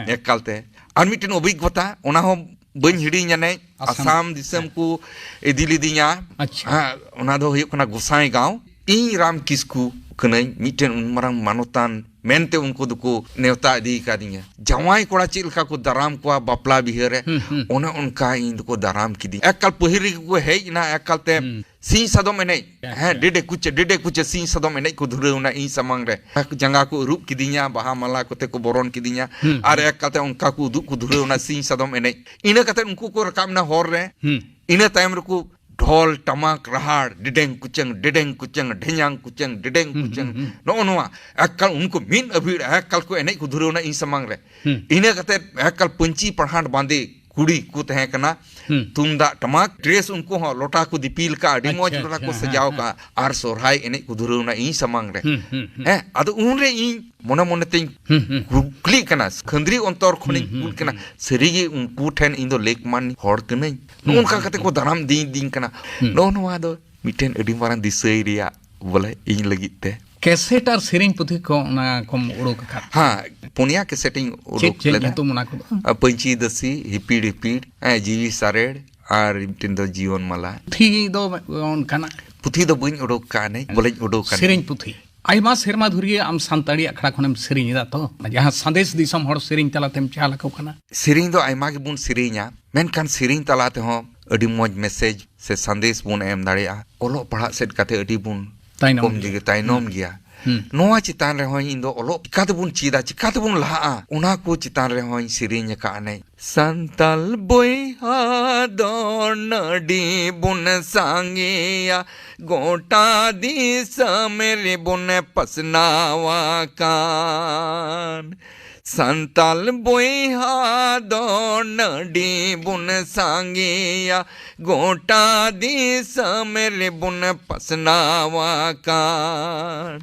ᱮᱠᱟᱞᱛᱮ᱾ ᱟᱨ ᱢᱤᱫᱴᱮᱱ ᱚᱵᱷᱤᱜᱽᱜᱚᱛᱟ, ᱚᱱᱟ ᱦᱚᱸ ᱵᱟᱹᱧ ᱦᱤᱲᱤᱧᱟ, ᱱᱮ ᱟᱥᱟᱢ᱾ ᱟᱥᱟᱢ ᱫᱤᱥᱚᱢ ᱠᱚ ᱤᱫᱤ ᱞᱤᱫᱤᱧᱟ᱾ ᱟᱪᱪᱷᱟ᱾ ᱦᱮᱸ, ᱚᱱᱟ ᱫᱚ ᱦᱩᱭᱩᱜ ᱠᱟᱱᱟ ᱜᱚᱸᱥᱟᱭ ᱜᱟᱶ᱾ ᱤᱧ ᱨᱟᱢ ᱠᱤᱥᱠᱩ ᱠᱟᱹᱱᱟᱹᱧ, ᱢᱤᱫᱴᱮᱱ ᱩᱱ ᱢᱟᱨᱟᱝ ᱢᱟᱱᱚᱛᱟᱱ ᱢᱮᱱᱛᱮ ᱩᱱᱠᱩ ᱫᱚᱠᱚ ᱱᱮᱣᱛᱟ ᱤᱫᱤ ᱟᱠᱟᱫᱤᱧᱟ᱾ ᱡᱟᱶᱟᱭ ᱠᱚᱲᱟ ᱪᱮᱫ ᱞᱮᱠᱟ ᱠᱚ ᱫᱟᱨᱟᱢ ᱠᱚᱣᱟ ᱵᱟᱯᱞᱟ ᱵᱤᱦᱟᱹ ᱨᱮ, ᱦᱩᱸ, ᱦᱩᱸ᱾ ᱚᱱᱮ ᱚᱱᱠᱟ ᱤᱧ ᱫᱚᱠᱚ ᱫᱟᱨᱟᱢ ᱠᱤᱫᱤᱧᱟ᱾ ᱮᱠᱟᱞ ᱯᱟᱹᱦᱤᱞ ᱨᱮᱜᱮ ᱠᱚ ᱦᱮᱡ ᱮᱱᱟ, ᱮᱠᱟᱞ ᱛᱮ ᱦᱩᱸ᱾ ᱥᱤᱧ ᱥᱟᱫᱚᱢ ᱮᱱᱮᱡ᱾ ᱟᱪᱪᱷᱟ᱾ ᱦᱮᱸ, ᱰᱮᱰᱮ ᱠᱩᱪᱮ, ᱰᱮᱰᱮ ᱠᱩᱪᱮ ᱥᱤᱧ ᱥᱟᱫᱚᱢ ᱮᱱᱮᱡ ᱠᱚ ᱫᱷᱩᱨᱟᱹᱣ ᱮᱱᱟ ᱤᱧ ᱥᱟᱢᱟᱝ ᱨᱮ᱾ ᱡᱟᱸᱜᱟ ᱠᱚ ᱟᱹᱨᱩᱵ ᱠᱤᱫᱤᱧᱟ, ᱵᱟᱦᱟ ᱢᱟᱞᱟ ᱠᱚᱛᱮ ᱠᱚ ᱵᱚᱨᱚᱱ ᱠᱤᱫᱤᱧᱟ᱾ ᱦᱩᱸ, ᱟᱨ ᱦᱩᱸ᱾ ᱮᱠᱟᱞ ᱛᱮ ᱚᱱᱠᱟ ᱠᱚ ᱩᱫᱩᱜ ᱠᱚ ᱫᱷᱩᱨᱟᱹᱣ ᱮᱱᱟ ᱥᱤᱧ ᱥᱟᱫᱚᱢ ᱮᱱᱮᱡ᱾ ᱤᱱᱟᱹ ᱠᱟᱛᱮ ᱩᱱᱠᱩ ᱠᱚ ᱨᱟᱠᱟᱵ ᱮᱱᱟ ᱦᱚᱨ ᱨᱮ᱾ ᱦᱩᱸ᱾ ᱤᱱᱟᱹ ᱛᱟᱭᱚᱢ ᱨᱮᱠᱚ ᱰᱷᱚᱞ, ᱴᱟᱢᱟᱠ, ᱨᱟᱦᱟᱲ, ᱰᱮᱰᱮᱝ ᱠᱩᱪᱟᱹᱝ, ᱰᱮᱰᱮᱝ ᱠᱩᱪᱟᱹᱝ, ᱰᱷᱮᱧᱟᱝ ᱠᱩᱪᱟᱹᱝ, ᱰᱮᱰᱮᱝ ᱦᱩᱸ, ᱠᱩᱪᱟᱹᱝ᱾ ᱦᱩᱸ, ᱦᱩᱸ᱾ ᱱᱚᱜᱼᱚ ᱱᱚᱣᱟ ᱮᱠᱟᱞ ᱩᱱᱠᱩ ᱢᱤᱫ ᱟᱹᱵᱷᱤᱲ ᱮᱠᱟᱞ ᱠᱚ ᱮᱱᱮᱡ ᱠᱚ ᱫᱷᱩᱨᱟᱹᱣ ᱮᱱᱟ ᱤᱧ ᱥᱟᱢᱟᱝ ᱨᱮ᱾ ᱦᱩᱸ᱾ ᱤᱱᱟᱹ ᱠᱟᱛᱮ ᱮᱠᱟᱞ ᱯᱟᱹᱧᱪᱤ ᱯᱟᱲᱦᱟᱴ ᱵᱟᱸᱫᱮ ᱠᱩᱲᱤ ᱠᱚ ᱛᱟᱦᱮᱸ ᱠᱟᱱᱟ᱾ ᱦᱩᱸ᱾ ᱛᱩᱢᱫᱟᱜ ᱴᱟᱢᱟᱠ, ᱰᱨᱮᱥ ᱩᱱᱠᱩ ᱦᱚᱸ ᱞᱚᱴᱟ ᱠᱚ ᱫᱤᱯᱤᱞ ᱠᱟᱜᱼᱟ, ᱟᱹᱰᱤ ᱟᱪᱪᱷᱟ, ᱢᱚᱡᱽ ᱞᱚᱴᱟ ᱟᱪᱪᱷᱟ, ᱠᱚ ᱦᱮᱸ, ᱥᱟᱡᱟᱣ ᱦᱮᱸ᱾ ᱠᱟᱜᱼᱟ᱾ ᱟᱨ ᱥᱚᱨᱦᱟᱭ ᱮᱱᱮᱡ ᱠᱚ ᱫᱷᱩᱨᱟᱹᱣ ᱮᱱᱟ ᱤᱧ ᱥᱟᱢᱟᱝ ᱨᱮ᱾ ᱦᱩᱸ, ᱦᱩᱸ, ᱦᱩᱸ᱾ ᱦᱮᱸ, ᱟᱫᱚ ᱩᱱᱨᱮ ᱤᱧ ᱢᱚᱱᱮ ᱢᱚᱱᱮ ᱛᱤᱧ ᱦᱩᱸ, ᱦᱩᱸ, ᱦᱩᱸ᱾ ᱠᱩᱠᱞᱤᱜ ᱠᱟᱱᱟ, ᱠᱷᱟᱹᱱᱫᱽᱨᱤ ᱚᱱᱛᱚᱨ ᱠᱷᱚᱱᱤᱧ ᱦᱩᱸ, ᱦᱩᱸ, ᱠᱩᱞ ᱠᱟᱱᱟ, ᱦᱩᱸ᱾ ᱥᱟᱹᱨᱤᱜᱮ ᱩᱱᱠᱩ ᱴᱷᱮᱱ ᱤᱧ ᱫᱚ ᱞᱮᱠ ᱢᱟᱱ ᱦᱚᱲ ᱠᱟᱹᱱᱟᱹᱧ? ᱦᱩᱸ, ᱱᱚᱜᱼᱚ ᱱᱚᱝᱠᱟ ᱦᱩᱸ, ᱠᱟᱛᱮ ᱠᱚ ᱦᱩᱸ᱾ ᱫᱟᱨᱟᱢ ᱤᱫᱤᱭᱤᱧ ᱠᱟᱱᱟ᱾ ᱦᱩᱸ᱾ ᱱᱚᱜᱼᱚ ᱱᱚᱣᱟ ᱫᱚ ᱢᱤᱫᱴᱮᱱ ᱟᱹᱰᱤ ᱢᱟᱨᱟᱝ ᱫᱤᱥᱟᱹᱭ ᱨᱮᱭᱟᱜ ᱵᱚᱞᱮ ᱤᱧ ᱞᱟᱹᱜᱤᱫ ᱛᱮ᱾ ᱠᱮᱥᱮᱴ ᱟᱨ ᱥᱮᱨᱮᱧ ᱯᱩᱛᱷᱤ ᱠᱚ ᱚᱱᱟ ᱠᱚᱢ ᱩᱰᱩᱠ ᱟᱠᱟᱫ? ᱦᱮᱸ, ᱯᱩᱱᱭᱟ ᱠᱮᱥᱮᱴ ᱤᱧ ᱪᱮᱫ ᱩᱰᱩᱠ ᱪᱮᱫ ᱞᱮᱫᱟ᱾ ᱧᱩᱛᱩᱢ ᱚᱱᱟ ᱠᱚᱫᱚ? ᱟᱨ ᱯᱟᱹᱧᱪᱤ ᱫᱟᱹᱥᱤ, ᱦᱤᱯᱤᱲ ᱦᱤᱯᱤᱲ, ᱦᱮᱸ, ᱡᱤᱣᱤ ᱥᱟᱨᱮᱲ, ᱟᱨ ᱢᱤᱫᱴᱮᱱ ᱫᱚ ᱡᱤᱭᱚᱱ ᱢᱟᱞᱟ᱾ ᱯᱩᱛᱷᱤ ᱫᱚ ᱚᱱᱠᱟᱱᱟᱜ? ᱯᱩᱛᱷᱤ ᱫᱚ ᱵᱟᱹᱧ ᱩᱰᱩᱠ ᱠᱟᱜᱼᱟ, ᱵᱚᱞᱮᱧ ᱩᱰᱩᱠ ᱠᱟᱜᱼᱟ᱾ ᱥᱮᱨᱮᱧ ᱯᱩᱛᱷᱤ? ᱟᱭᱢᱟ ᱥᱮᱨᱢᱟ ᱫᱷᱩᱨᱤᱭᱟᱹ ᱟᱢ ᱥᱟᱱᱛᱟᱲᱤ ᱟᱠᱷᱲᱟ ᱠᱷᱚᱱᱮᱢ ᱥᱮᱨᱮᱧ ᱮᱫᱟ ᱛᱚ, ᱡᱟᱦᱟᱸ ᱥᱟᱸᱫᱮᱥ ᱫᱤᱥᱚᱢ ᱦᱚᱲ ᱥᱮᱨᱮᱧ ᱛᱟᱞᱟᱛᱮᱢ ᱪᱟᱞ ᱟᱠᱚ ᱠᱟᱱᱟ᱾ ᱥᱮᱨᱮᱧ ᱫᱚ ᱟᱭᱢᱟ ᱜᱮᱵᱚᱱ ᱥᱮᱨᱮᱧᱟ, ᱢᱮᱱᱠᱷᱟᱱ ᱥᱮᱨᱮᱧ ᱛᱟᱞᱟ ᱛᱮᱦᱚᱸ ᱟᱹᱰᱤ ᱢᱚᱡᱽ ᱢᱮᱥᱮᱡᱽ ᱥᱮ ᱥᱟᱸᱫᱮᱥ ᱵᱚᱱ ᱮᱢ ᱫᱟᱲᱮᱭᱟᱜᱼᱟ᱾ ᱚᱞᱚᱜ ᱯᱟᱲᱦᱟᱜ ᱥᱮᱫ ᱠᱟᱛᱮ ᱟᱹᱰᱤ ᱵᱚᱱ ᱛᱟᱭᱱᱚᱢ ᱠᱚᱢ ᱜᱮᱭᱟ᱾ ᱫᱤᱜᱮ ᱛᱟᱭᱱᱚᱢ ᱦᱩᱸ᱾ ᱜᱮᱭᱟ᱾ ᱦᱩᱸ᱾ ᱱᱚᱣᱟ ᱪᱮᱛᱟᱱ ᱨᱮᱦᱚᱸ ᱤᱧ ᱫᱚ ᱚᱞᱚᱜ ᱪᱤᱠᱟᱹ ᱛᱮᱵᱚᱱ ᱪᱮᱫᱟ, ᱪᱤᱠᱟᱹ ᱛᱮᱵᱚᱱ ᱞᱟᱦᱟᱜᱼᱟ, ᱚᱱᱟ ᱠᱚ ᱪᱮᱛᱟᱱ ᱨᱮᱦᱚᱸᱧ ᱥᱮᱨᱮᱧ ᱟᱠᱟᱫᱼᱟ᱾ ᱥᱟᱱᱛᱟᱞ ᱵᱚᱭᱦᱟ ᱫᱚ ᱱᱟᱹᱰᱤ ᱵᱚᱱ ᱥᱟᱸᱜᱮᱭᱟ, ᱜᱚᱴᱟ ᱫᱤᱥᱚᱢ ᱨᱮᱵᱚᱱ ᱯᱟᱥᱱᱟᱣ ᱟᱠᱟᱱ᱾ ᱥᱟᱱᱛᱟᱞ ᱵᱚᱭᱦᱟ ᱫᱚ ᱱᱟᱹᱰᱤ ᱵᱚᱱ ᱥᱟᱸᱜᱮᱭᱟ, ᱜᱚᱴᱟ ᱫᱤᱥᱚᱢ ᱨᱮᱵᱚᱱ ᱯᱟᱥᱱᱟᱣ ᱟᱠᱟᱱ᱾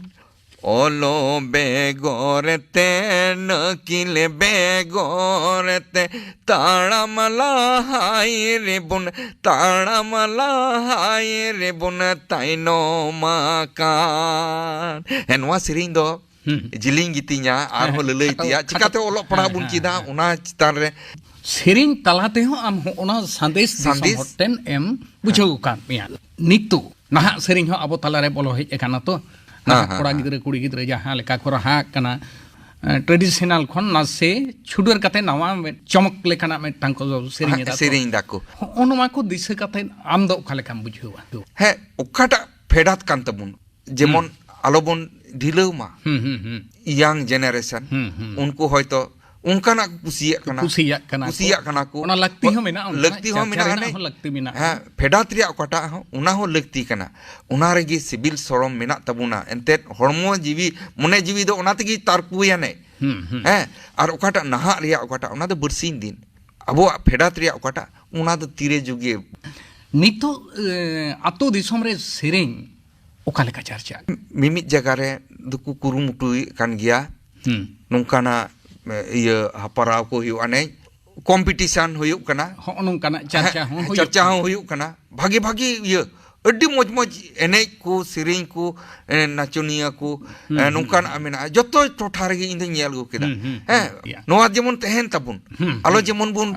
ᱚᱞᱚᱜ ᱵᱮᱜᱚᱨ ᱛᱮ, ᱟᱹᱠᱤᱞ ᱵᱮᱜᱚᱨ ᱛᱮ, ᱛᱟᱲᱟᱢ ᱞᱟᱦᱟᱭ ᱨᱮᱵᱚᱱ, ᱛᱟᱲᱟᱢ ᱞᱟᱦᱟᱭ ᱨᱮᱵᱚᱱ ᱛᱟᱭᱱᱚᱢ ᱟᱠᱟᱱ᱾ ᱦᱮᱸ, ᱱᱚᱣᱟ ᱥᱮᱨᱮᱧ ᱫᱚ ᱦᱩᱸ᱾ ᱡᱤᱞᱤᱧ ᱜᱮᱛᱤᱧᱟ, ᱟᱨᱦᱚᱸ ᱦᱮᱸ, ᱞᱟᱹᱞᱟᱹᱭ ᱠᱷᱟᱴᱚ, ᱛᱮᱭᱟ, ᱠᱷᱟᱴᱚ᱾ ᱪᱤᱠᱟᱛᱮ ᱚᱞᱚᱜ ᱯᱟᱲᱦᱟᱜ ᱦᱮᱸ, ᱵᱚᱱ ᱦᱮᱸ, ᱪᱮᱫᱟ, ᱦᱮᱸ᱾ ᱚᱱᱟ ᱪᱮᱛᱟᱱ ᱨᱮ᱾ ᱥᱮᱨᱮᱧ ᱛᱟᱞᱟ ᱛᱮᱦᱚᱸ ᱟᱢ ᱦᱚᱸ ᱚᱱᱟ ᱥᱟᱸᱫᱮᱥ ᱫᱤᱥᱚᱢ ᱥᱟᱸᱫᱮᱥ᱾ ᱦᱚᱲ ᱴᱷᱮᱱ ᱮᱢ ᱵᱩᱡᱷᱟᱹᱣ ᱟᱠᱟᱫ ᱢᱮᱭᱟ᱾ ᱱᱤᱛᱚᱜ ᱱᱟᱦᱟᱜ ᱥᱮᱨᱮᱧ ᱦᱚᱸ ᱟᱵᱚ ᱛᱟᱞᱟᱨᱮ ᱵᱚᱞᱚ ᱦᱮᱡ ᱟᱠᱟᱱᱟ ᱛᱚ᱾ ᱦᱮᱸ, ᱱᱟᱦᱟᱜ ᱦᱮᱸ, ᱠᱚᱲᱟ ᱦᱮᱸ᱾ ᱜᱤᱫᱽᱨᱟᱹ, ᱠᱩᱲᱤ ᱜᱤᱫᱽᱨᱟᱹ ᱡᱟᱦᱟᱸ ᱞᱮᱠᱟ ᱠᱚ ᱨᱟᱦᱟ ᱠᱟᱱᱟ, ᱮ, traditional ᱠᱷᱚᱱ ᱱᱟᱥᱮ ᱪᱷᱩᱰᱟᱹᱨ ᱠᱟᱛᱮ ᱱᱟᱣᱟ ᱢᱤᱫ ᱪᱚᱢᱚᱠ ᱞᱮᱠᱟᱱᱟᱜ ᱢᱤᱫᱴᱟᱝ ᱠᱚ ᱥᱮᱨᱮᱧ ᱦᱮᱸ, ᱮᱫᱟ ᱛᱚ᱾ ᱥᱮᱨᱮᱧ ᱫᱟᱠᱚ᱾ ᱦᱚᱸᱜᱼᱚ ᱱᱚᱣᱟ ᱠᱚ ᱫᱤᱥᱟᱹ ᱠᱟᱛᱮ ᱟᱢ ᱫᱚ ᱚᱠᱟ ᱞᱮᱠᱟᱢ ᱵᱩᱡᱷᱟᱹᱣᱟ? ᱦᱮᱸ, ᱚᱠᱟᱴᱟᱜ ᱯᱷᱮᱰᱟᱛ ᱠᱟᱱ ᱛᱟᱵᱚᱱ, ᱡᱮᱢᱚᱱ ᱦᱩᱸ᱾ ᱟᱞᱚᱵᱚᱱ ᱰᱷᱤᱞᱟᱹᱣ ᱢᱟ᱾ ᱦᱩᱸ, ᱦᱩᱸ, ᱦᱩᱸ᱾ Young generation, ᱦᱩᱸ, ᱦᱩᱸ᱾ ᱩᱱᱠᱩ ᱦᱚᱭᱛᱚ ᱚᱱᱠᱟᱱᱟᱜ ᱠᱚ ᱠᱩᱥᱤᱭᱟᱜ ᱠᱟᱱᱟ᱾ ᱠᱩᱥᱤᱭᱟᱜ ᱠᱟᱱᱟ ᱠᱚ᱾ ᱠᱩᱥᱤᱭᱟᱜ ᱠᱟᱱᱟ ᱠᱚ᱾ ᱚᱱᱟ ᱞᱟᱹᱠᱛᱤ ᱦᱚᱸ ᱢᱮᱱᱟᱜᱼᱟ, ᱚᱱᱠᱟᱱᱟᱜ ᱞᱟᱹᱠᱛᱤ ᱦᱚᱸ ᱪᱟᱨᱪᱟ ᱢᱮᱱᱟᱜᱼᱟ, ᱨᱮᱱᱟᱜ ᱦᱟᱱᱮ ᱦᱚᱸ ᱞᱟᱹᱠᱛᱤ ᱢᱮᱱᱟᱜᱼᱟ᱾ ᱦᱮᱸ, ᱯᱷᱮᱰᱟᱛ ᱨᱮᱭᱟᱜ ᱚᱠᱟᱴᱟᱜ ᱦᱚᱸ, ᱚᱱᱟ ᱦᱚᱸ ᱞᱟᱹᱠᱛᱤ ᱠᱟᱱᱟ᱾ ᱚᱱᱟ ᱨᱮᱜᱮ ᱥᱤᱵᱤᱞ ᱥᱚᱲᱚᱢ ᱢᱮᱱᱟᱜ ᱛᱟᱵᱚᱱᱟ᱾ ᱮᱱᱛᱮᱫ ᱦᱚᱲᱢᱚ ᱡᱤᱣᱤ, ᱢᱚᱱᱮ ᱡᱤᱣᱤ ᱫᱚ ᱚᱱᱟ ᱛᱮᱜᱮ ᱛᱟᱨᱠᱩᱭᱟᱱᱮ᱾ ᱦᱩᱸ, ᱦᱩᱸ᱾ ᱦᱮᱸ, ᱟᱨ ᱚᱠᱟᱴᱟᱜ ᱱᱟᱦᱟᱜ ᱨᱮᱭᱟᱜ ᱚᱠᱟᱴᱟᱜ, ᱚᱱᱟ ᱫᱚ ᱵᱟᱨᱥᱤᱧ ᱫᱤᱱ᱾ ᱟᱵᱚᱣᱟᱜ ᱯᱷᱮᱰᱟᱛ ᱨᱮᱭᱟᱜ ᱚᱠᱟᱴᱟᱜ, ᱚᱱᱟ ᱫᱚ ᱛᱤᱨᱮ ᱡᱩᱜᱮ᱾ ᱱᱤᱛᱚᱜ, ᱮ, ᱟᱛᱳ ᱫᱤᱥᱚᱢ ᱨᱮ ᱥᱮᱨᱮᱧ ᱚᱠᱟ ᱞᱮᱠᱟ ᱪᱟᱨᱪᱟ? ᱢᱤᱢᱤᱫ ᱡᱟᱭᱜᱟ ᱨᱮ ᱫᱚᱠᱚ ᱠᱩᱨᱩᱢᱩᱴᱩᱭᱮᱫ ᱠᱟᱱ ᱜᱮᱭᱟ᱾ ᱦᱩᱸ᱾ ᱱᱚᱝᱠᱟᱱᱟᱜ, ᱮ, ᱤᱭᱟᱹ ᱦᱟᱯᱟᱨᱟᱣ ᱠᱚ ᱦᱩᱭᱩᱜᱼᱟ, ᱮᱱᱮᱡ competition ᱦᱩᱭᱩᱜ ᱠᱟᱱᱟ᱾ ᱦᱚᱸᱜᱼᱚ ᱱᱚᱝᱠᱟᱱᱟᱜ ᱪᱟᱨᱪᱟ ᱦᱮᱸ, ᱦᱚᱸ ᱦᱩᱭᱩᱜ ᱪᱟᱨᱪᱟ ᱠᱟᱱᱟ᱾ ᱦᱚᱸ ᱦᱩᱭᱩᱜ ᱠᱟᱱᱟ᱾ ᱵᱷᱟᱜᱤ ᱵᱷᱟᱜᱤ ᱤᱭᱟᱹ, ᱟᱹᱰᱤ ᱢᱚᱡᱽ ᱢᱚᱡᱽ ᱮᱱᱮᱡ ᱠᱚ, ᱥᱮᱨᱮᱧ ᱠᱚ, ᱮ, ᱱᱟᱪᱚᱱᱤᱭᱟᱹ ᱠᱚ, ᱦᱩᱸ, ᱮ, ᱦᱩᱸ, ᱱᱚᱝᱠᱟᱱᱟᱜ ᱦᱩᱸ᱾ ᱢᱮᱱᱟᱜᱼᱟ᱾ ᱡᱚᱛᱚ ᱴᱚᱴᱷᱟ ᱨᱮᱜᱮ ᱤᱧ ᱫᱚᱧ ᱧᱮᱞ ᱟᱹᱜᱩ ᱠᱮᱫᱟ᱾ ᱦᱩᱸ, ᱦᱩᱸ, ᱦᱮᱸ, ᱦᱩᱸ, ᱭᱟ᱾ ᱱᱚᱣᱟ ᱡᱮᱢᱚᱱ ᱛᱟᱦᱮᱱ ᱛᱟᱵᱚᱱ᱾ ᱦᱩᱸ, ᱟᱞᱚ ᱦᱩᱸ᱾ ᱡᱮᱢᱚᱱ ᱵᱚᱱ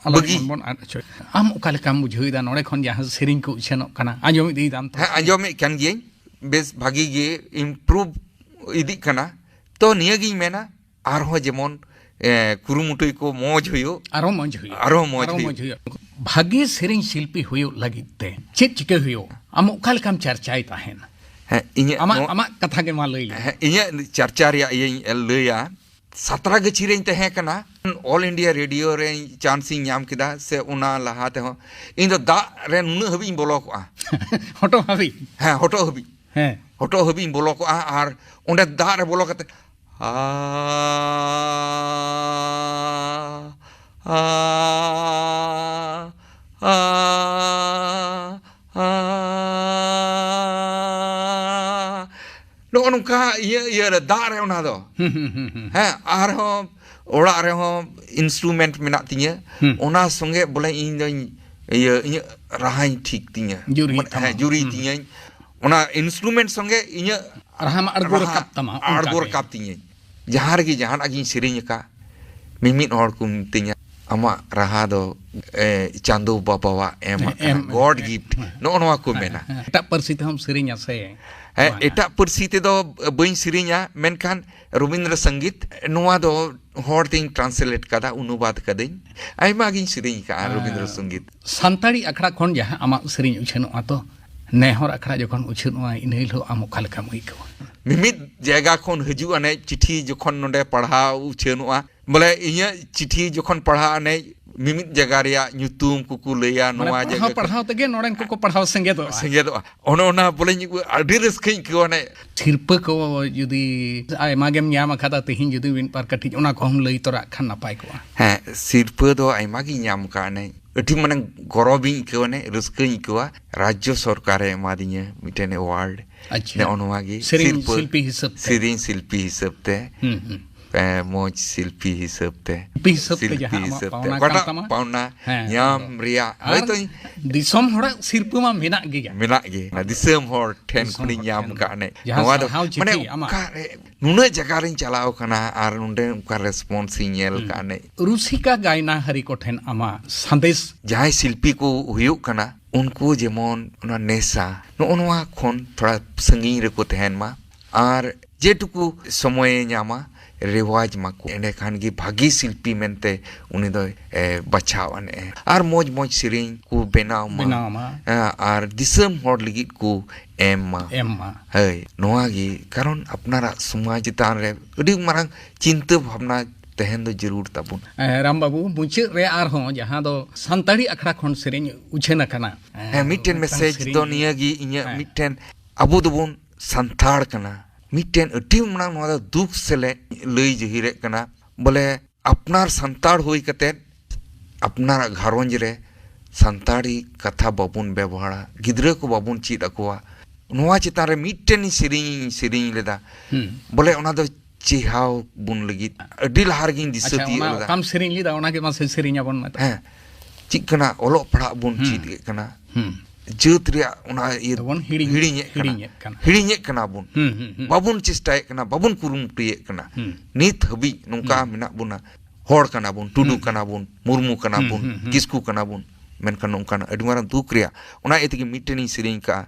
ᱟᱞᱚ ᱵᱟᱹᱜᱤ᱾ ᱡᱮᱢᱚᱱ ᱵᱚᱱ ᱟᱫ ᱦᱚᱪᱚᱭ᱾ ᱟᱢ ᱚᱠᱟ ᱞᱮᱠᱟᱢ ᱵᱩᱡᱷᱟᱹᱣ ᱮᱫᱟ ᱱᱚᱰᱮ ᱠᱷᱚᱱ ᱡᱟᱦᱟᱸ ᱥᱮᱨᱮᱧ ᱠᱚ ᱩᱪᱷᱟᱹᱱᱚᱜ ᱠᱟᱱᱟ? ᱟᱸᱡᱚᱢ ᱤᱫᱤᱭᱮᱫᱟᱢ ᱛᱚ? ᱦᱮᱸ, ᱟᱸᱡᱚᱢᱮᱫ ᱠᱟᱱ ᱜᱤᱭᱟᱹᱧ᱾ ᱵᱮᱥ ᱵᱷᱟᱜᱤ ᱜᱮ improve ᱤᱫᱤᱜ ᱠᱟᱱᱟ᱾ ᱛᱚ ᱱᱤᱭᱟᱹᱜᱤᱧ ᱢᱮᱱᱟ, ᱟᱨᱦᱚᱸ ᱡᱮᱢᱚᱱ, ᱮ, ᱠᱩᱨᱩᱢᱩᱴᱩᱭ ᱠᱚ, ᱢᱚᱡᱽ ᱦᱩᱭᱩᱜ᱾ ᱟᱨᱦᱚᱸ ᱢᱚᱡᱽ ᱦᱩᱭᱩᱜ᱾ ᱟᱨᱦᱚᱸ ᱢᱚᱡᱽ ᱟᱨᱦᱚᱸ ᱦᱩᱭᱩᱜ᱾ ᱢᱚᱡᱽ ᱦᱩᱭᱩᱜ᱾ ᱵᱷᱟᱜᱮ ᱥᱮᱨᱮᱧ ᱥᱤᱞᱯᱤ ᱦᱩᱭᱩᱜ ᱞᱟᱹᱜᱤᱫ ᱛᱮ ᱪᱮᱫ ᱪᱤᱠᱟᱹ ᱦᱩᱭᱩᱜ? ᱟᱢ ᱚᱠᱟ ᱞᱮᱠᱟᱢ ᱪᱟᱨᱪᱟᱭ ᱛᱟᱦᱮᱱ? ᱦᱮᱸ, ᱤᱧᱟᱹᱜ ᱟᱢᱟᱜ ᱱᱚᱣᱟ ᱟᱢᱟᱜ ᱠᱟᱛᱷᱟ ᱜᱮ ᱢᱟ ᱞᱟᱹᱭ ᱞᱮᱢ᱾ ᱦᱮᱸ, ᱤᱧᱟᱹᱜ ᱪᱟᱨᱪᱟ ᱨᱮᱭᱟᱜ ᱤᱭᱟᱹᱧ ᱞᱟᱹᱭᱟ᱾ ᱥᱟᱛᱨᱟᱜᱟᱹᱪᱷᱤ ᱨᱮᱧ ᱛᱟᱦᱮᱸ ᱠᱟᱱᱟ, ᱚᱞ ᱤᱱᱰᱤᱭᱟ ᱨᱮᱰᱤᱭᱳ ᱨᱮᱧ ᱪᱟᱱᱥ ᱤᱧ ᱧᱟᱢ ᱠᱮᱫᱟ, ᱥᱮ ᱚᱱᱟ ᱞᱟᱦᱟ ᱛᱮᱦᱚᱸ ᱤᱧ ᱫᱚ ᱫᱟᱜ ᱨᱮ ᱱᱩᱱᱟᱹᱜ ᱦᱟᱹᱵᱤᱡ ᱤᱧ ᱵᱚᱞᱚ ᱠᱚᱜᱼᱟ᱾ ᱦᱚᱴᱚᱜ ᱦᱟᱹᱵᱤᱡ᱾ ᱦᱮᱸ, ᱦᱚᱴᱚᱜ ᱦᱟᱹᱵᱤᱡ᱾ ᱦᱮᱸ᱾ ᱦᱚᱴᱚᱜ ᱦᱟᱹᱵᱤᱡ ᱤᱧ ᱵᱚᱞᱚ ᱠᱚᱜᱼᱟ, ᱟᱨ ᱚᱸᱰᱮ ᱫᱟᱜ ᱨᱮ ᱵᱚᱞᱚ ᱠᱟᱛᱮ, ᱟ, ᱟ, ᱟ, ᱟ, ᱱᱚᱜᱼᱚ ᱱᱚᱝᱠᱟ ᱤᱭᱟᱹ, ᱤᱭᱟᱹ ᱨᱮ, ᱫᱟᱜ ᱨᱮ ᱚᱱᱟ ᱫᱚ᱾ ᱦᱩᱸ, ᱦᱩᱸ, ᱦᱩᱸ, ᱦᱩᱸ᱾ ᱦᱮᱸ, ᱟᱨᱦᱚᱸ ᱚᱲᱟᱜ ᱨᱮᱦᱚᱸ ᱤᱱᱥᱴᱨᱩᱢᱮᱱᱴ ᱢᱮᱱᱟᱜ ᱛᱤᱧᱟᱹ᱾ ᱦᱩᱸ᱾ ᱚᱱᱟ ᱥᱚᱸᱜᱮ ᱵᱚᱞᱮ ᱤᱧ ᱫᱚᱧ ᱤᱭᱟᱹ, ᱤᱧᱟᱹᱜ ᱨᱟᱦᱟᱧ ᱴᱷᱤᱠ ᱛᱤᱧᱟᱹ᱾ ᱡᱩᱨᱤ ᱢᱟᱱᱮ, ᱛᱟᱢᱟ᱾ ᱦᱮᱸ, ᱡᱩᱨᱤ ᱦᱩᱸ᱾ ᱛᱤᱧᱟᱹᱧ᱾ ᱚᱱᱟ ᱤᱱᱥᱴᱨᱩᱢᱮᱱᱴ ᱥᱚᱸᱜᱮ ᱤᱧᱟᱹᱜ ᱨᱟᱦᱟᱢ ᱟᱬᱜᱚ ᱨᱟᱦᱟ ᱨᱟᱠᱟᱵ ᱛᱟᱢᱟ, ᱚᱱᱠᱟ ᱟᱬᱜᱚ ᱜᱮ᱾ ᱨᱟᱠᱟᱵ ᱛᱤᱧᱟᱹᱧ᱾ ᱡᱟᱦᱟᱸ ᱨᱮᱜᱮ ᱡᱟᱦᱟᱱᱟᱜ ᱜᱤᱧ ᱥᱮᱨᱮᱧ ᱟᱠᱟᱫ, ᱢᱤᱢᱤᱫ ᱦᱚᱲ ᱠᱚ ᱢᱤᱛᱟᱹᱧᱟ, "ᱟᱢᱟᱜ ᱨᱟᱦᱟ ᱫᱚ, ᱮ, ᱪᱟᱸᱫᱚ ᱵᱟᱵᱟᱣᱟᱜ ᱮᱢ ᱟᱠᱟᱱᱟ, ᱮᱢ, God ᱮᱢ, gift", ᱦᱮᱸ, ᱱᱚᱜᱼᱚ ᱱᱚᱣᱟ ᱠᱚ ᱦᱮᱸ, ᱢᱮᱱᱟ᱾ ᱦᱮᱸ᱾ ᱮᱴᱟᱜ ᱯᱟᱹᱨᱥᱤ ᱛᱮᱦᱚᱸᱢ ᱥᱮᱨᱮᱧᱟ ᱥᱮ? ᱦᱮᱸ, ᱵᱟᱝᱟ᱾ ᱮᱴᱟᱜ ᱯᱟᱹᱨᱥᱤ ᱛᱮᱫᱚ ᱵᱟᱹᱧ ᱥᱮᱨᱮᱧᱟ, ᱢᱮᱱᱠᱷᱟᱱ ᱨᱚᱵᱤᱱᱫᱨᱚ ᱥᱚᱝᱜᱤᱛ, ᱱᱚᱣᱟ ᱫᱚ ᱦᱚᱲ ᱛᱤᱧ ᱴᱨᱟᱱᱥᱞᱮᱴ ᱠᱟᱫᱟ, ᱚᱱᱩᱵᱟᱫ ᱠᱟᱹᱫᱟᱹᱧ᱾ ᱟᱭᱢᱟ ᱜᱤᱧ ᱥᱮᱨᱮᱧ ᱟᱠᱟᱫᱼᱟ ᱨᱚᱵᱤᱱᱫᱨᱚ ᱦᱮᱸ᱾ ᱥᱚᱝᱜᱤᱛ᱾ ᱥᱟᱱᱛᱟᱲᱤ ᱟᱠᱷᱲᱟ ᱠᱷᱚᱱ ᱡᱟᱦᱟᱸ ᱟᱢᱟᱜ ᱥᱮᱨᱮᱧ ᱩᱪᱷᱟᱹᱱᱚᱜᱼᱟ ᱛᱚ, ᱱᱮᱦᱚᱨ ᱟᱠᱷᱲᱟ ᱡᱚᱠᱷᱚᱱ ᱩᱪᱷᱟᱹᱱᱚᱜᱼᱟ, ᱤᱱᱟᱹ ᱦᱤᱞᱳᱜ ᱟᱢ ᱚᱠᱟ ᱞᱮᱠᱟᱢ ᱟᱹᱭᱠᱟᱹᱣᱟ? ᱢᱤᱢᱤᱫ ᱡᱟᱭᱜᱟ ᱠᱷᱚᱱ ᱦᱤᱡᱩᱜ ᱟᱱᱮ ᱪᱤᱴᱷᱤ ᱡᱚᱠᱷᱚᱱ ᱱᱚᱰᱮ ᱯᱟᱲᱦᱟᱣ ᱩᱪᱷᱟᱹᱱᱚᱜᱼᱟ, ᱵᱚᱞᱮ ᱤᱧᱟᱹᱜ ᱪᱤᱴᱷᱤ ᱡᱚᱠᱷᱚᱱ ᱯᱟᱲᱦᱟᱜ ᱟᱱᱮ ᱢᱤᱢᱤᱫ ᱡᱟᱭᱜᱟ ᱨᱮᱭᱟᱜ ᱧᱩᱛᱩᱢ ᱠᱚᱠᱚ ᱞᱟᱹᱭᱟ, ᱢᱟᱱᱮ ᱱᱚᱣᱟ ᱯᱟᱲᱦᱟᱣ ᱡᱟᱭᱜᱟ ᱠᱚ ᱯᱟᱲᱦᱟᱣ ᱛᱮᱜᱮ ᱱᱚᱰᱮᱱ ᱠᱚᱠᱚ ᱯᱟᱲᱦᱟᱣ ᱥᱮᱸᱜᱮᱫᱚᱜᱼᱟ᱾ ᱥᱮᱸᱜᱮᱫᱚᱜᱼᱟ᱾ ᱚᱱᱮ ᱚᱱᱟ ᱵᱚᱞᱮ ᱟᱹᱰᱤ ᱨᱟᱹᱥᱠᱟᱹᱧ ᱟᱹᱭᱠᱟᱹᱣᱟ ᱚᱱᱮ᱾ ᱥᱤᱨᱯᱟᱹ ᱠᱚ ᱡᱩᱫᱤ ᱟᱭᱢᱟ ᱜᱮᱢ ᱧᱟᱢ ᱟᱠᱟᱫᱟ, ᱛᱮᱦᱮᱧ ᱡᱩᱫᱤ ᱢᱤᱫ ᱵᱟᱨ ᱠᱟᱹᱴᱤᱡ ᱚᱱᱟ ᱠᱚᱦᱚᱸᱢ ᱞᱟᱹᱭ ᱛᱚᱨᱟᱜ ᱠᱷᱟᱱ ᱱᱟᱯᱟᱭ ᱠᱚᱜᱼᱟ᱾ ᱦᱮᱸ, ᱥᱤᱨᱯᱟᱹ ᱫᱚ ᱟᱭᱢᱟ ᱜᱤᱧ ᱧᱟᱢ ᱟᱠᱟᱫᱼᱟ᱾ ᱚᱱᱮ ᱟᱹᱰᱤ ᱢᱟᱱᱮ ᱜᱚᱨᱚᱵᱤᱧ ᱟᱹᱭᱠᱟᱹᱣᱟ, ᱚᱱᱮ ᱨᱟᱹᱥᱠᱟᱹᱧ ᱟᱹᱭᱠᱟᱹᱣᱟ᱾ ᱨᱟᱡᱽᱡᱚ ᱥᱚᱨᱠᱟᱨᱮ ᱮᱢᱟᱫᱤᱧᱟ ᱢᱤᱫᱴᱮᱱ ᱮᱣᱟᱨᱰ᱾ ᱟᱪᱪᱷᱟ᱾ ᱱᱚᱜᱼᱚ ᱱᱚᱣᱟ ᱜᱮ ᱥᱮᱨᱮᱧ ᱥᱤᱨᱯᱟᱹ, ᱥᱤᱞᱯᱤ ᱦᱤᱥᱟᱹᱵ ᱛᱮ᱾ ᱥᱮᱨᱮᱧ ᱥᱤᱞᱯᱤ ᱦᱤᱥᱟᱹᱵ ᱛᱮ᱾ ᱦᱩᱸ, ᱦᱩᱸ᱾ ᱮ, ᱢᱚᱡᱽ ᱥᱤᱞᱯᱤ ᱦᱤᱥᱟᱹᱵ ᱛᱮ᱾ ᱥᱤᱞᱯᱤ ᱦᱤᱥᱟᱹᱵ ᱛᱮ ᱥᱤᱞᱯᱤ ᱡᱟᱦᱟᱸ ᱟᱢᱟᱜ ᱦᱤᱥᱟᱹᱵ ᱛᱮ᱾ ᱯᱟᱣᱱᱟ ᱚᱠᱟᱴᱟᱜ ᱠᱟᱱ ᱛᱟᱢᱟ᱾ ᱯᱟᱣᱱᱟ ᱦᱮᱸ, ᱧᱟᱢ ᱟᱫᱚ ᱨᱮᱭᱟᱜ ᱟᱨ ᱦᱚᱭᱛᱳ ᱤᱧ ᱫᱤᱥᱚᱢ ᱦᱚᱲᱟᱜ ᱥᱤᱨᱯᱟᱹ ᱢᱟ ᱢᱮᱱᱟᱜ ᱜᱮᱭᱟ᱾ ᱢᱮᱱᱟᱜ ᱜᱮ᱾ ᱚᱱᱟ ᱫᱤᱥᱚᱢ ᱦᱚᱲ ᱴᱷᱮᱱ ᱫᱤᱥᱚᱢ ᱠᱷᱚᱱᱤᱧ ᱦᱚᱲ ᱧᱟᱢ ᱴᱷᱮᱱ ᱠᱟᱜ ᱱᱮ᱾ ᱡᱟᱦᱟᱸ ᱱᱚᱣᱟ ᱫᱚ ᱥᱟᱨᱦᱟᱣ ᱢᱟᱱᱮ ᱪᱤᱴᱷᱤ ᱟᱢᱟᱜ᱾ ᱚᱠᱟᱨᱮ ᱱᱩᱱᱟᱹᱜ ᱡᱟᱭᱜᱟ ᱨᱤᱧ ᱪᱟᱞᱟᱣ ᱠᱟᱱᱟ ᱟᱨ ᱱᱚᱰᱮ ᱚᱱᱠᱟ ᱨᱮᱥᱯᱚᱱᱥ ᱤᱧ ᱧᱮᱞ ᱦᱩᱸ᱾ ᱠᱟᱜ ᱱᱮ᱾ ᱨᱩᱥᱤᱠᱟ ᱜᱟᱭᱱᱟᱦᱟᱹᱨᱤ ᱠᱚᱴᱷᱮᱱ ᱟᱢᱟᱜ ᱥᱟᱸᱫᱮᱥ᱾ ᱡᱟᱦᱟᱸᱭ ᱥᱤᱞᱯᱤ ᱠᱚ ᱦᱩᱭᱩᱜ ᱠᱟᱱᱟ, ᱩᱱᱠᱩ ᱡᱮᱢᱚᱱ ᱚᱱᱟ ᱱᱮᱥᱟ, ᱱᱚᱜᱼᱚ ᱱᱚᱣᱟ ᱠᱷᱚᱱ ᱛᱷᱚᱲᱟ ᱥᱟᱺᱜᱤᱧ ᱨᱮᱠᱚ ᱛᱟᱦᱮᱱ ᱢᱟ᱾ ᱟᱨ ᱡᱮᱴᱩᱠᱩ ᱥᱚᱢᱚᱭᱮ ᱧᱟᱢᱟ, ᱨᱮᱣᱟᱡᱽ ᱢᱟᱠᱚ᱾ ᱮᱸᱰᱮᱠᱷᱟᱱ ᱜᱮ ᱵᱷᱟᱹᱜᱤ ᱥᱤᱞᱯᱤ ᱢᱮᱱᱛᱮ ᱩᱱᱤ ᱫᱚᱭ, ᱮ, ᱵᱟᱪᱷᱟᱣ ᱟᱱᱮ᱾ ᱟᱨ ᱢᱚᱡᱽ ᱢᱚᱡᱽ ᱥᱮᱨᱮᱧ ᱠᱚ ᱵᱮᱱᱟᱣ ᱢᱟ᱾ ᱵᱮᱱᱟᱣ ᱢᱟ᱾ ᱮ, ᱟᱨ ᱫᱤᱥᱚᱢ ᱦᱚᱲ ᱞᱟᱹᱜᱤᱫ ᱠᱚ ᱮᱢ ᱢᱟ᱾ ᱮᱢ ᱢᱟ᱾ ᱦᱳᱭ, ᱱᱚᱣᱟ ᱜᱮ ᱠᱟᱨᱚᱱ ᱟᱯᱱᱟᱨᱟᱜ ᱥᱚᱢᱟᱡᱽ ᱪᱮᱛᱟᱱ ᱨᱮ ᱟᱹᱰᱤ ᱢᱟᱨᱟᱝ ᱪᱤᱱᱛᱟᱹ ᱵᱷᱟᱵᱽᱱᱟ ᱛᱟᱦᱮᱱ ᱫᱚ ᱡᱟᱹᱨᱩᱲ ᱛᱟᱵᱚᱱ᱾ ᱮ, ᱨᱟᱢ ᱵᱟᱹᱵᱩ, ᱢᱩᱪᱟᱹᱫ ᱨᱮ ᱟᱨᱦᱚᱸ ᱡᱟᱦᱟᱸ ᱫᱚ ᱥᱟᱱᱛᱟᱲᱤ ᱟᱠᱷᱲᱟ ᱠᱷᱚᱱ ᱥᱮᱨᱮᱧ ᱩᱪᱷᱟᱹᱱ ᱟᱠᱟᱱᱟ᱾ ᱦᱮᱸ, ᱢᱤᱫᱴᱮᱱ ᱢᱤᱫᱴᱟᱝ ᱢᱮᱥᱮᱡᱽ ᱥᱮᱨᱮᱧ ᱫᱚ ᱱᱤᱭᱟᱹ ᱜᱮ ᱤᱧᱟᱹᱜ ᱦᱮᱸ᱾ ᱢᱤᱫᱴᱮᱱ, ᱟᱵᱚ ᱫᱚᱵᱚᱱ ᱥᱟᱱᱛᱟᱲ ᱠᱟᱱᱟ, ᱢᱤᱫᱴᱮᱱ ᱟᱹᱰᱤ ᱢᱟᱨᱟᱝ ᱱᱚᱣᱟ ᱫᱚ ᱫᱩᱠ ᱥᱮᱞᱮᱫ ᱞᱟᱹᱭ ᱡᱟᱹᱦᱤᱨᱮᱫ ᱠᱟᱱᱟ, ᱵᱚᱞᱮ ᱟᱯᱱᱟᱨ ᱥᱟᱱᱛᱟᱲ ᱦᱩᱭ ᱠᱟᱛᱮᱫ ᱟᱯᱱᱟᱨᱟᱜ ᱜᱷᱟᱨᱚᱸᱡᱽ ᱨᱮ ᱥᱟᱱᱛᱟᱲᱤ ᱠᱟᱛᱷᱟ ᱵᱟᱵᱚᱱ ᱵᱮᱵᱚᱦᱟᱨᱟ, ᱜᱤᱫᱽᱨᱟᱹ ᱠᱚ ᱵᱟᱵᱚᱱ ᱪᱮᱫ ᱟᱠᱚᱣᱟ, ᱱᱚᱣᱟ ᱪᱮᱛᱟᱱ ᱨᱮ ᱢᱤᱫᱴᱮᱱ ᱥᱮᱨᱮᱧ ᱤᱧ ᱥᱮᱨᱮᱧ ᱞᱮᱫᱟ᱾ ᱦᱩᱸ᱾ ᱵᱚᱞᱮ ᱚᱱᱟ ᱫᱚ ᱪᱮᱦᱟᱣ ᱵᱚᱱ ᱞᱟᱹᱜᱤᱫ ᱟᱹᱰᱤ ᱞᱟᱦᱟ ᱨᱮᱜᱤᱧ ᱫᱤᱥᱟᱹ ᱟᱪᱪᱷᱟ, ᱛᱤᱭᱳᱜ ᱚᱱᱟ ᱞᱮᱫᱟ᱾ ᱚᱠᱟᱢ ᱥᱮᱨᱮᱧ ᱞᱮᱫᱟ, ᱚᱱᱟᱜᱮ ᱢᱟᱥᱮ ᱥᱮᱨᱮᱧ ᱟᱵᱚᱱ ᱢᱮ ᱛᱚ᱾ ᱦᱮᱸ, ᱪᱮᱫ ᱠᱟᱱᱟ, ᱚᱞᱚᱜ ᱯᱟᱲᱦᱟᱜ ᱵᱚᱱ ᱦᱩᱸ᱾ ᱪᱮᱫ ᱮᱫ ᱠᱟᱱᱟ, ᱦᱩᱸ᱾ ᱡᱟᱹᱛ ᱨᱮᱭᱟᱜ ᱚᱱᱟ ᱤᱭᱟᱹ ᱫᱚᱵᱚᱱ ᱦᱤᱲᱤᱧ-, ᱦᱤᱲᱤᱧᱮᱫ ᱠᱟᱱᱟ᱾ ᱦᱤᱲᱤᱧᱮᱫ ᱠᱟᱱᱟ᱾ ᱦᱤᱲᱤᱧᱮᱫ ᱠᱟᱱᱟ ᱵᱚᱱ᱾ ᱦᱩᱸ, ᱦᱩᱸ, ᱦᱩᱸ᱾ ᱵᱟᱵᱚᱱ ᱪᱮᱥᱴᱟᱭᱮᱫ ᱠᱟᱱᱟ, ᱵᱟᱵᱚᱱ ᱠᱩᱨᱩᱢᱩᱴᱩᱭᱮᱫ ᱠᱟᱱᱟ᱾ ᱦᱩᱸ᱾ ᱱᱤᱛ ᱦᱟᱹᱵᱤᱡ ᱱᱚᱝᱠᱟ ᱦᱩᱸ᱾ ᱢᱮᱱᱟᱜ ᱵᱚᱱᱟ, ᱦᱚᱲ ᱠᱟᱱᱟ ᱵᱚᱱ, ᱴᱩᱰᱩ ᱦᱩᱸ᱾ ᱠᱟᱱᱟ ᱵᱚᱱ, ᱢᱩᱨᱢᱩ ᱠᱟᱱᱟ ᱦᱩᱸ, ᱵᱚᱱ, ᱦᱩᱸ, ᱦᱩᱸ᱾ ᱠᱤᱥᱠᱩ ᱠᱟᱱᱟ ᱵᱚᱱ, ᱢᱮᱱᱠᱷᱟᱱ ᱱᱚᱝᱠᱟᱱᱟᱜ ᱟᱹᱰᱤ ᱢᱟᱨᱟᱝ ᱫᱩᱠ ᱨᱮᱭᱟᱜ, ᱚᱱᱟ ᱤᱭᱟᱹ ᱛᱮᱜᱮ ᱢᱤᱫᱴᱮᱱᱤᱧ ᱥᱮᱨᱮᱧ ᱠᱟᱜᱼᱟ,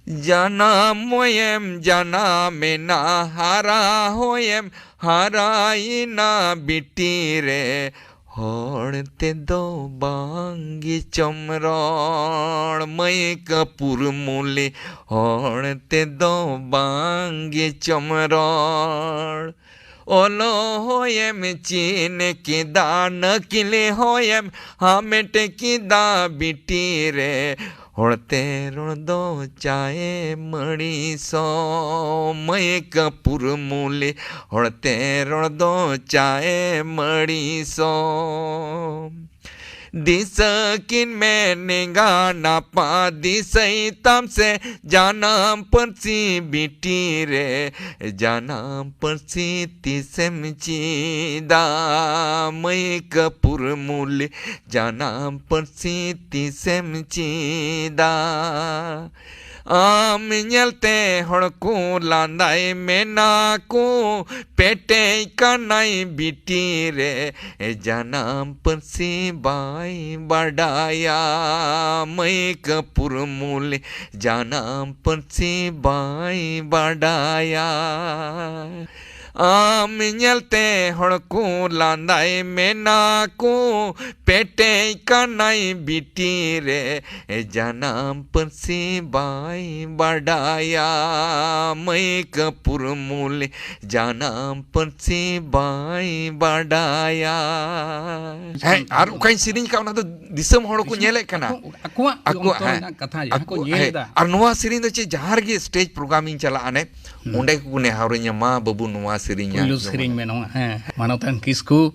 ᱡᱟᱱᱟᱢ ᱦᱚᱭᱮᱢ ᱡᱟᱱᱟᱢᱮᱱᱟ, ᱦᱟᱨᱟ ᱦᱚᱭᱮᱢ ᱦᱟᱨᱟᱭᱮᱱᱟ ᱵᱤᱴᱤ ᱨᱮ, ᱦᱚᱲ ᱛᱮᱫᱚ ᱵᱟᱝ ᱜᱮᱪᱚᱢ ᱨᱚᱲ, ᱢᱟᱹᱭ ᱠᱟᱹᱯᱩᱨ ᱢᱩᱞᱤ, ᱦᱚᱲ ᱛᱮᱫᱚ ᱵᱟᱝ ᱜᱮᱪᱚᱢ ᱨᱚᱲ᱾ ᱚᱞᱚᱜ ᱦᱚᱭᱮᱢ ᱪᱮᱫ ᱠᱮᱫᱟ, ᱱᱟᱹᱠᱤᱞ ᱦᱚᱭᱮᱢ ᱦᱟᱢᱮᱴ ᱠᱮᱫᱟ ᱵᱤᱴᱤ ᱨᱮ, ᱦᱚᱲᱛᱮ ᱨᱚᱲ ᱫᱚ ᱪᱟᱭᱮᱢ ᱟᱹᱲᱤᱥᱚᱜ, ᱢᱟᱹᱭ ᱠᱟᱹᱯᱩᱨ ᱢᱩᱞᱤ, ᱦᱚᱲᱛᱮ ᱨᱚᱲ ᱫᱚ ᱪᱟᱭᱮᱢ ᱟᱹᱲᱤᱥᱚᱜ᱾ ᱫᱤᱥᱟᱹ ᱠᱤᱱ ᱢᱮ ᱱᱮᱸᱜᱟ ᱱᱟᱯᱟ, ᱫᱤᱥᱟᱹᱭ ᱛᱟᱢ ᱥᱮ ᱡᱟᱱᱟᱢ ᱯᱟᱹᱨᱥᱤ ᱵᱤᱴᱤ ᱨᱮ, ᱡᱟᱱᱟᱢ ᱯᱟᱹᱨᱥᱤ ᱛᱤᱥᱮᱢ ᱪᱮᱫᱟ, ᱢᱟᱹᱭ ᱠᱟᱹᱯᱩᱨ ᱢᱩᱞᱤ, ᱡᱟᱱᱟᱢ ᱯᱟᱹᱨᱥᱤ ᱛᱤᱥᱮᱢ ᱪᱮᱫᱟ? ᱟᱢ ᱧᱮᱞᱛᱮ ᱦᱚᱲ ᱠᱚ ᱞᱟᱸᱫᱟᱭ ᱢᱮᱱᱟ ᱠᱚ, ᱯᱮᱴᱮᱡ ᱠᱟᱱᱟᱭ ᱵᱤᱴᱤ ᱨᱮ, ᱡᱟᱱᱟᱢ ᱯᱟᱹᱨᱥᱤ ᱵᱟᱭ ᱵᱟᱰᱟᱭᱟ᱾ ᱢᱟᱹᱭ ᱠᱟᱹᱯᱩᱨ ᱢᱩᱞᱤ, ᱡᱟᱱᱟᱢ ᱯᱟᱹᱨᱥᱤ ᱵᱟᱭ ᱵᱟᱰᱟᱭᱟ᱾ ᱟᱢ ᱧᱮᱞᱛᱮ ᱦᱚᱲ ᱠᱚ ᱞᱟᱸᱫᱟᱭ ᱢᱮᱱᱟ ᱠᱚ, ᱯᱮᱴᱮᱡ ᱠᱟᱱᱟᱭ ᱵᱤᱴᱤ ᱨᱮ, ᱡᱟᱱᱟᱢ ᱯᱟᱹᱨᱥᱤ ᱵᱟᱭ ᱵᱟᱰᱟᱭᱟ᱾ ᱢᱟᱹᱭ ᱠᱟᱹᱯᱩᱨ ᱢᱩᱞᱤ ᱡᱟᱱᱟᱢ ᱯᱟᱹᱨᱥᱤ ᱵᱟᱭ ᱵᱟᱰᱟᱭᱟ᱾ ᱦᱮᱸ, ᱟᱨ ᱚᱠᱟᱧ ᱥᱮᱨᱮᱧ ᱠᱟᱜ, ᱚᱱᱟ ᱫᱚ ᱫᱤᱥᱚᱢ ᱦᱚᱲ ᱠᱚ ᱫᱤᱥᱚᱢ ᱧᱮᱞᱮᱫ ᱠᱟᱱᱟ᱾ ᱟᱠᱚ-, ᱟᱠᱚᱣᱟᱜ ᱟᱠᱚᱣᱟᱜ, ᱚᱱᱛᱚᱨ ᱦᱮᱸ, ᱨᱮᱱᱟᱜ ᱠᱟᱛᱷᱟ ᱡᱟᱦᱟᱸ ᱠᱚ ᱟᱠᱚ-, ᱧᱮᱞ ᱦᱮᱸ, ᱮᱫᱟ᱾ ᱟᱨ ᱱᱚᱣᱟ ᱥᱮᱨᱮᱧ ᱫᱚ ᱪᱮᱫ, ᱡᱟᱦᱟᱸ ᱨᱮᱜᱮ ᱥᱴᱮᱡᱽ ᱯᱨᱳᱜᱨᱟᱢ ᱤᱧ ᱪᱟᱞᱟᱜᱼᱟ, ᱚᱸᱰᱮ ᱠᱚ ᱱᱮᱦᱚᱨᱤᱧᱟ, "ᱢᱟ ᱵᱟᱹᱵᱩ, ᱱᱚᱣᱟ ᱥᱮᱨᱮᱧ ᱯᱩᱭᱞᱩ ᱟᱸᱡᱚᱢ ᱥᱮᱨᱮᱧ ᱢᱮ ᱱᱚᱣᱟ, ᱦᱮᱸ, ᱢᱟᱱᱚᱛᱟᱱ ᱠᱤᱥᱠᱩ,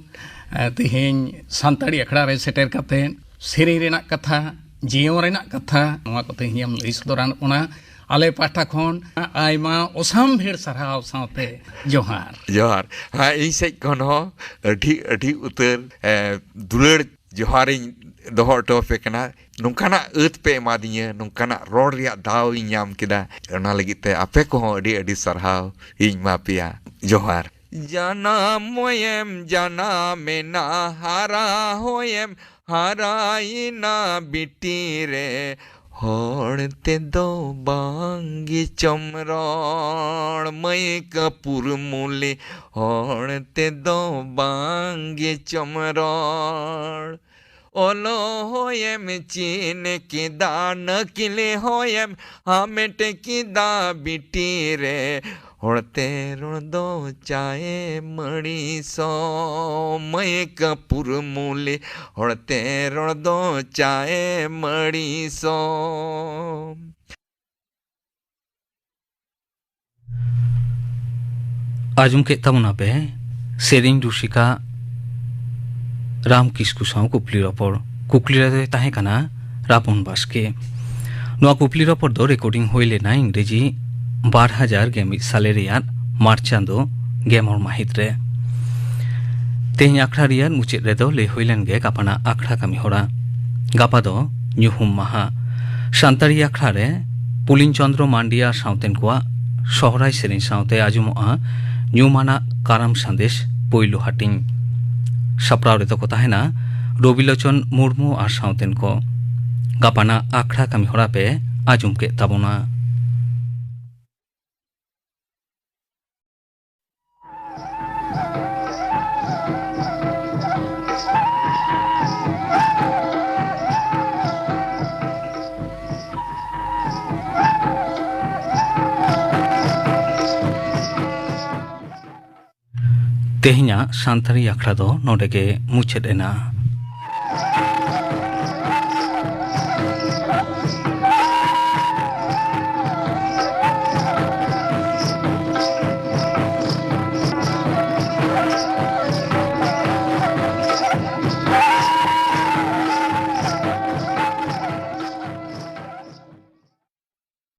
ᱮ, ᱛᱮᱦᱮᱧ ᱥᱟᱱᱛᱟᱲᱤ ᱟᱠᱷᱲᱟ ᱨᱮ ᱥᱮᱴᱮᱨ ᱠᱟᱛᱮ ᱥᱮᱨᱮᱧ ᱨᱮᱱᱟᱜ ᱠᱟᱛᱷᱟ, ᱡᱤᱭᱚᱱ ᱨᱮᱱᱟᱜ ᱠᱟᱛᱷᱟ, ᱱᱚᱣᱟ ᱠᱚ ᱛᱮᱦᱮᱧ ᱮᱢ ᱞᱟᱹᱭ ᱥᱚᱫᱚᱨᱟᱱ ᱚᱱᱟ ᱟᱞᱮ ᱯᱟᱦᱴᱟ ᱠᱷᱚᱱ ᱟᱭᱢᱟ ᱚᱥᱟᱢᱵᱷᱮᱲ ᱥᱟᱨᱦᱟᱣ ᱥᱟᱶᱛᱮ ᱡᱚᱦᱟᱨ᱾ ᱡᱚᱦᱟᱨ᱾ ᱦᱮᱸ, ᱤᱧ ᱥᱮᱫ ᱠᱷᱚᱱ ᱦᱚᱸ ᱟᱹᱰᱤ, ᱟᱹᱰᱤ ᱩᱛᱟᱹᱨ, ᱮ, ᱫᱩᱞᱟᱹᱲ ᱡᱚᱦᱟᱨᱤᱧ ᱫᱚᱦᱚ ᱦᱚᱴᱚ ᱟᱯᱮ ᱠᱟᱱᱟ᱾ ᱱᱚᱝᱠᱟᱱᱟᱜ ᱟᱹᱛ ᱯᱮ ᱮᱢᱟᱫᱤᱧᱟᱹ, ᱱᱚᱝᱠᱟᱱᱟᱜ ᱨᱚᱲ ᱨᱮᱭᱟᱜ ᱫᱟᱣ ᱤᱧ ᱧᱟᱢ ᱠᱮᱫᱟ, ᱚᱱᱟ ᱞᱟᱹᱜᱤᱫ ᱛᱮ ᱟᱯᱮ ᱠᱚᱦᱚᱸ ᱟᱹᱰᱤ, ᱟᱹᱰᱤ ᱥᱟᱨᱦᱟᱣ ᱤᱧ ᱮᱢᱟ ᱯᱮᱭᱟ᱾ ᱡᱚᱦᱟᱨ᱾ ᱡᱟᱱᱟᱢ ᱦᱚᱭᱮᱢ ᱡᱟᱱᱟᱢᱮᱱᱟ, ᱦᱟᱨᱟ ᱦᱚᱭᱮᱢ ᱦᱟᱨᱟᱭᱮᱱᱟ ᱵᱤᱴᱤ ᱨᱮ, ᱦᱚᱲ ᱛᱮᱫᱚ ᱵᱟᱝ ᱜᱮᱪᱚᱢ ᱨᱚᱲ, ᱢᱟᱹᱭ ᱠᱟᱹᱯᱩᱨ ᱢᱩᱞᱤ, ᱦᱚᱲ ᱛᱮᱫᱚ ᱵᱟᱝ ᱜᱮᱪᱚᱢ ᱨᱚᱲ᱾ ᱚᱞᱚᱜ ᱦᱚᱭᱮᱢ ᱪᱮᱫ ᱠᱮᱫᱟ, ᱱᱟᱹᱠᱤᱞ ᱦᱚᱭᱮᱢ ᱦᱟᱢᱮᱴ ᱠᱮᱫᱟ ᱵᱤᱴᱤ ᱨᱮ, ᱦᱚᱲᱛᱮ ᱨᱚᱲ ᱫᱚ ᱪᱟᱭᱮᱢ ᱟᱹᱲᱤᱥᱚᱜ, ᱢᱟᱹᱭ ᱠᱟᱹᱯᱩᱨ ᱢᱩᱞᱤ, ᱦᱚᱲᱛᱮ ᱨᱚᱲ ᱫᱚ ᱪᱟᱭᱮᱢ ᱟᱹᱲᱤᱥᱚᱜ᱾ ᱟᱸᱡᱚᱢ ᱠᱮᱫ ᱛᱟᱵᱚᱱᱟᱯᱮ ᱥᱮᱨᱮᱧ ᱨᱩᱥᱤᱠᱟ ᱨᱟᱢ ᱠᱤᱥᱠᱩ ᱥᱟᱶ ᱠᱩᱠᱞᱤ ᱨᱚᱯᱚᱲ᱾ ᱠᱩᱠᱞᱤ ᱨᱮᱫᱚᱭ ᱛᱟᱦᱮᱸ ᱠᱟᱱᱟ ᱨᱟᱯᱚᱱ ᱵᱟᱥᱠᱮ᱾ ᱱᱚᱣᱟ ᱠᱩᱠᱞᱤ ᱨᱚᱯᱚᱲ ᱫᱚ ᱨᱮᱠᱚᱨᱰᱤᱝ ᱦᱩᱭ ᱞᱮᱱᱟ ᱤᱝᱨᱮᱡᱤ ᱵᱟᱨ ᱦᱟᱡᱟᱨ ᱜᱮᱞ ᱢᱤᱫ ᱥᱟᱞᱮ ᱨᱮᱭᱟᱜ ᱢᱟᱨᱪ ᱪᱟᱸᱫᱚ ᱜᱮᱞ ᱢᱚᱬᱮ ᱢᱟᱹᱦᱤᱛ ᱨᱮ᱾ ᱛᱮᱦᱮᱧ ᱟᱠᱷᱲᱟ ᱨᱮᱭᱟᱜ ᱢᱩᱪᱟᱹᱫ ᱨᱮᱫᱚ ᱞᱟᱹᱭ ᱦᱩᱭ ᱞᱮᱱ ᱜᱮ ᱜᱟᱯᱟᱱᱟᱜ ᱟᱠᱷᱲᱟ ᱠᱟᱹᱢᱤ ᱦᱚᱨᱟ᱾ ᱜᱟᱯᱟ ᱫᱚ ᱧᱩᱦᱩᱢ ᱢᱟᱦᱟ᱾ ᱥᱟᱱᱛᱟᱲᱤ ᱟᱠᱷᱲᱟ ᱨᱮ ᱯᱩᱞᱤᱱ ᱪᱚᱸᱫᱽᱨᱚ ᱢᱟᱱᱰᱤ ᱟᱨ ᱥᱟᱶᱛᱮᱱ ᱠᱚᱣᱟᱜ ᱥᱚᱦᱨᱟᱭ ᱥᱮᱨᱮᱧ ᱥᱟᱶᱛᱮ ᱟᱸᱡᱚᱢᱚᱜᱼᱟ ᱧᱩᱢᱟᱱᱟᱜ ᱠᱟᱨᱟᱢ ᱥᱟᱸᱫᱮᱥ ᱯᱳᱭᱞᱳ ᱦᱟᱹᱴᱤᱧ᱾ ᱥᱟᱯᱲᱟᱣ ᱨᱮᱫᱚ ᱠᱚ ᱛᱟᱦᱮᱱᱟ ᱨᱚᱵᱤᱞᱳᱪᱚᱱ ᱢᱩᱨᱢᱩ ᱟᱨ ᱥᱟᱶᱛᱮᱱ ᱠᱚ᱾ ᱜᱟᱯᱟᱱᱟᱜ ᱟᱠᱷᱲᱟ ᱠᱟᱹᱢᱤ ᱦᱚᱨᱟ ᱯᱮ ᱟᱸᱡᱚᱢ ᱠᱮᱫ ᱛᱟᱵᱚᱱᱟ᱾ ᱛᱮᱦᱮᱧᱟᱜ ᱥᱟᱱᱛᱟᱲᱤ ᱟᱠᱷᱲᱟ ᱫᱚ ᱱᱚᱰᱮ ᱜᱮ ᱢᱩᱪᱟᱹᱫ ᱮᱱᱟ᱾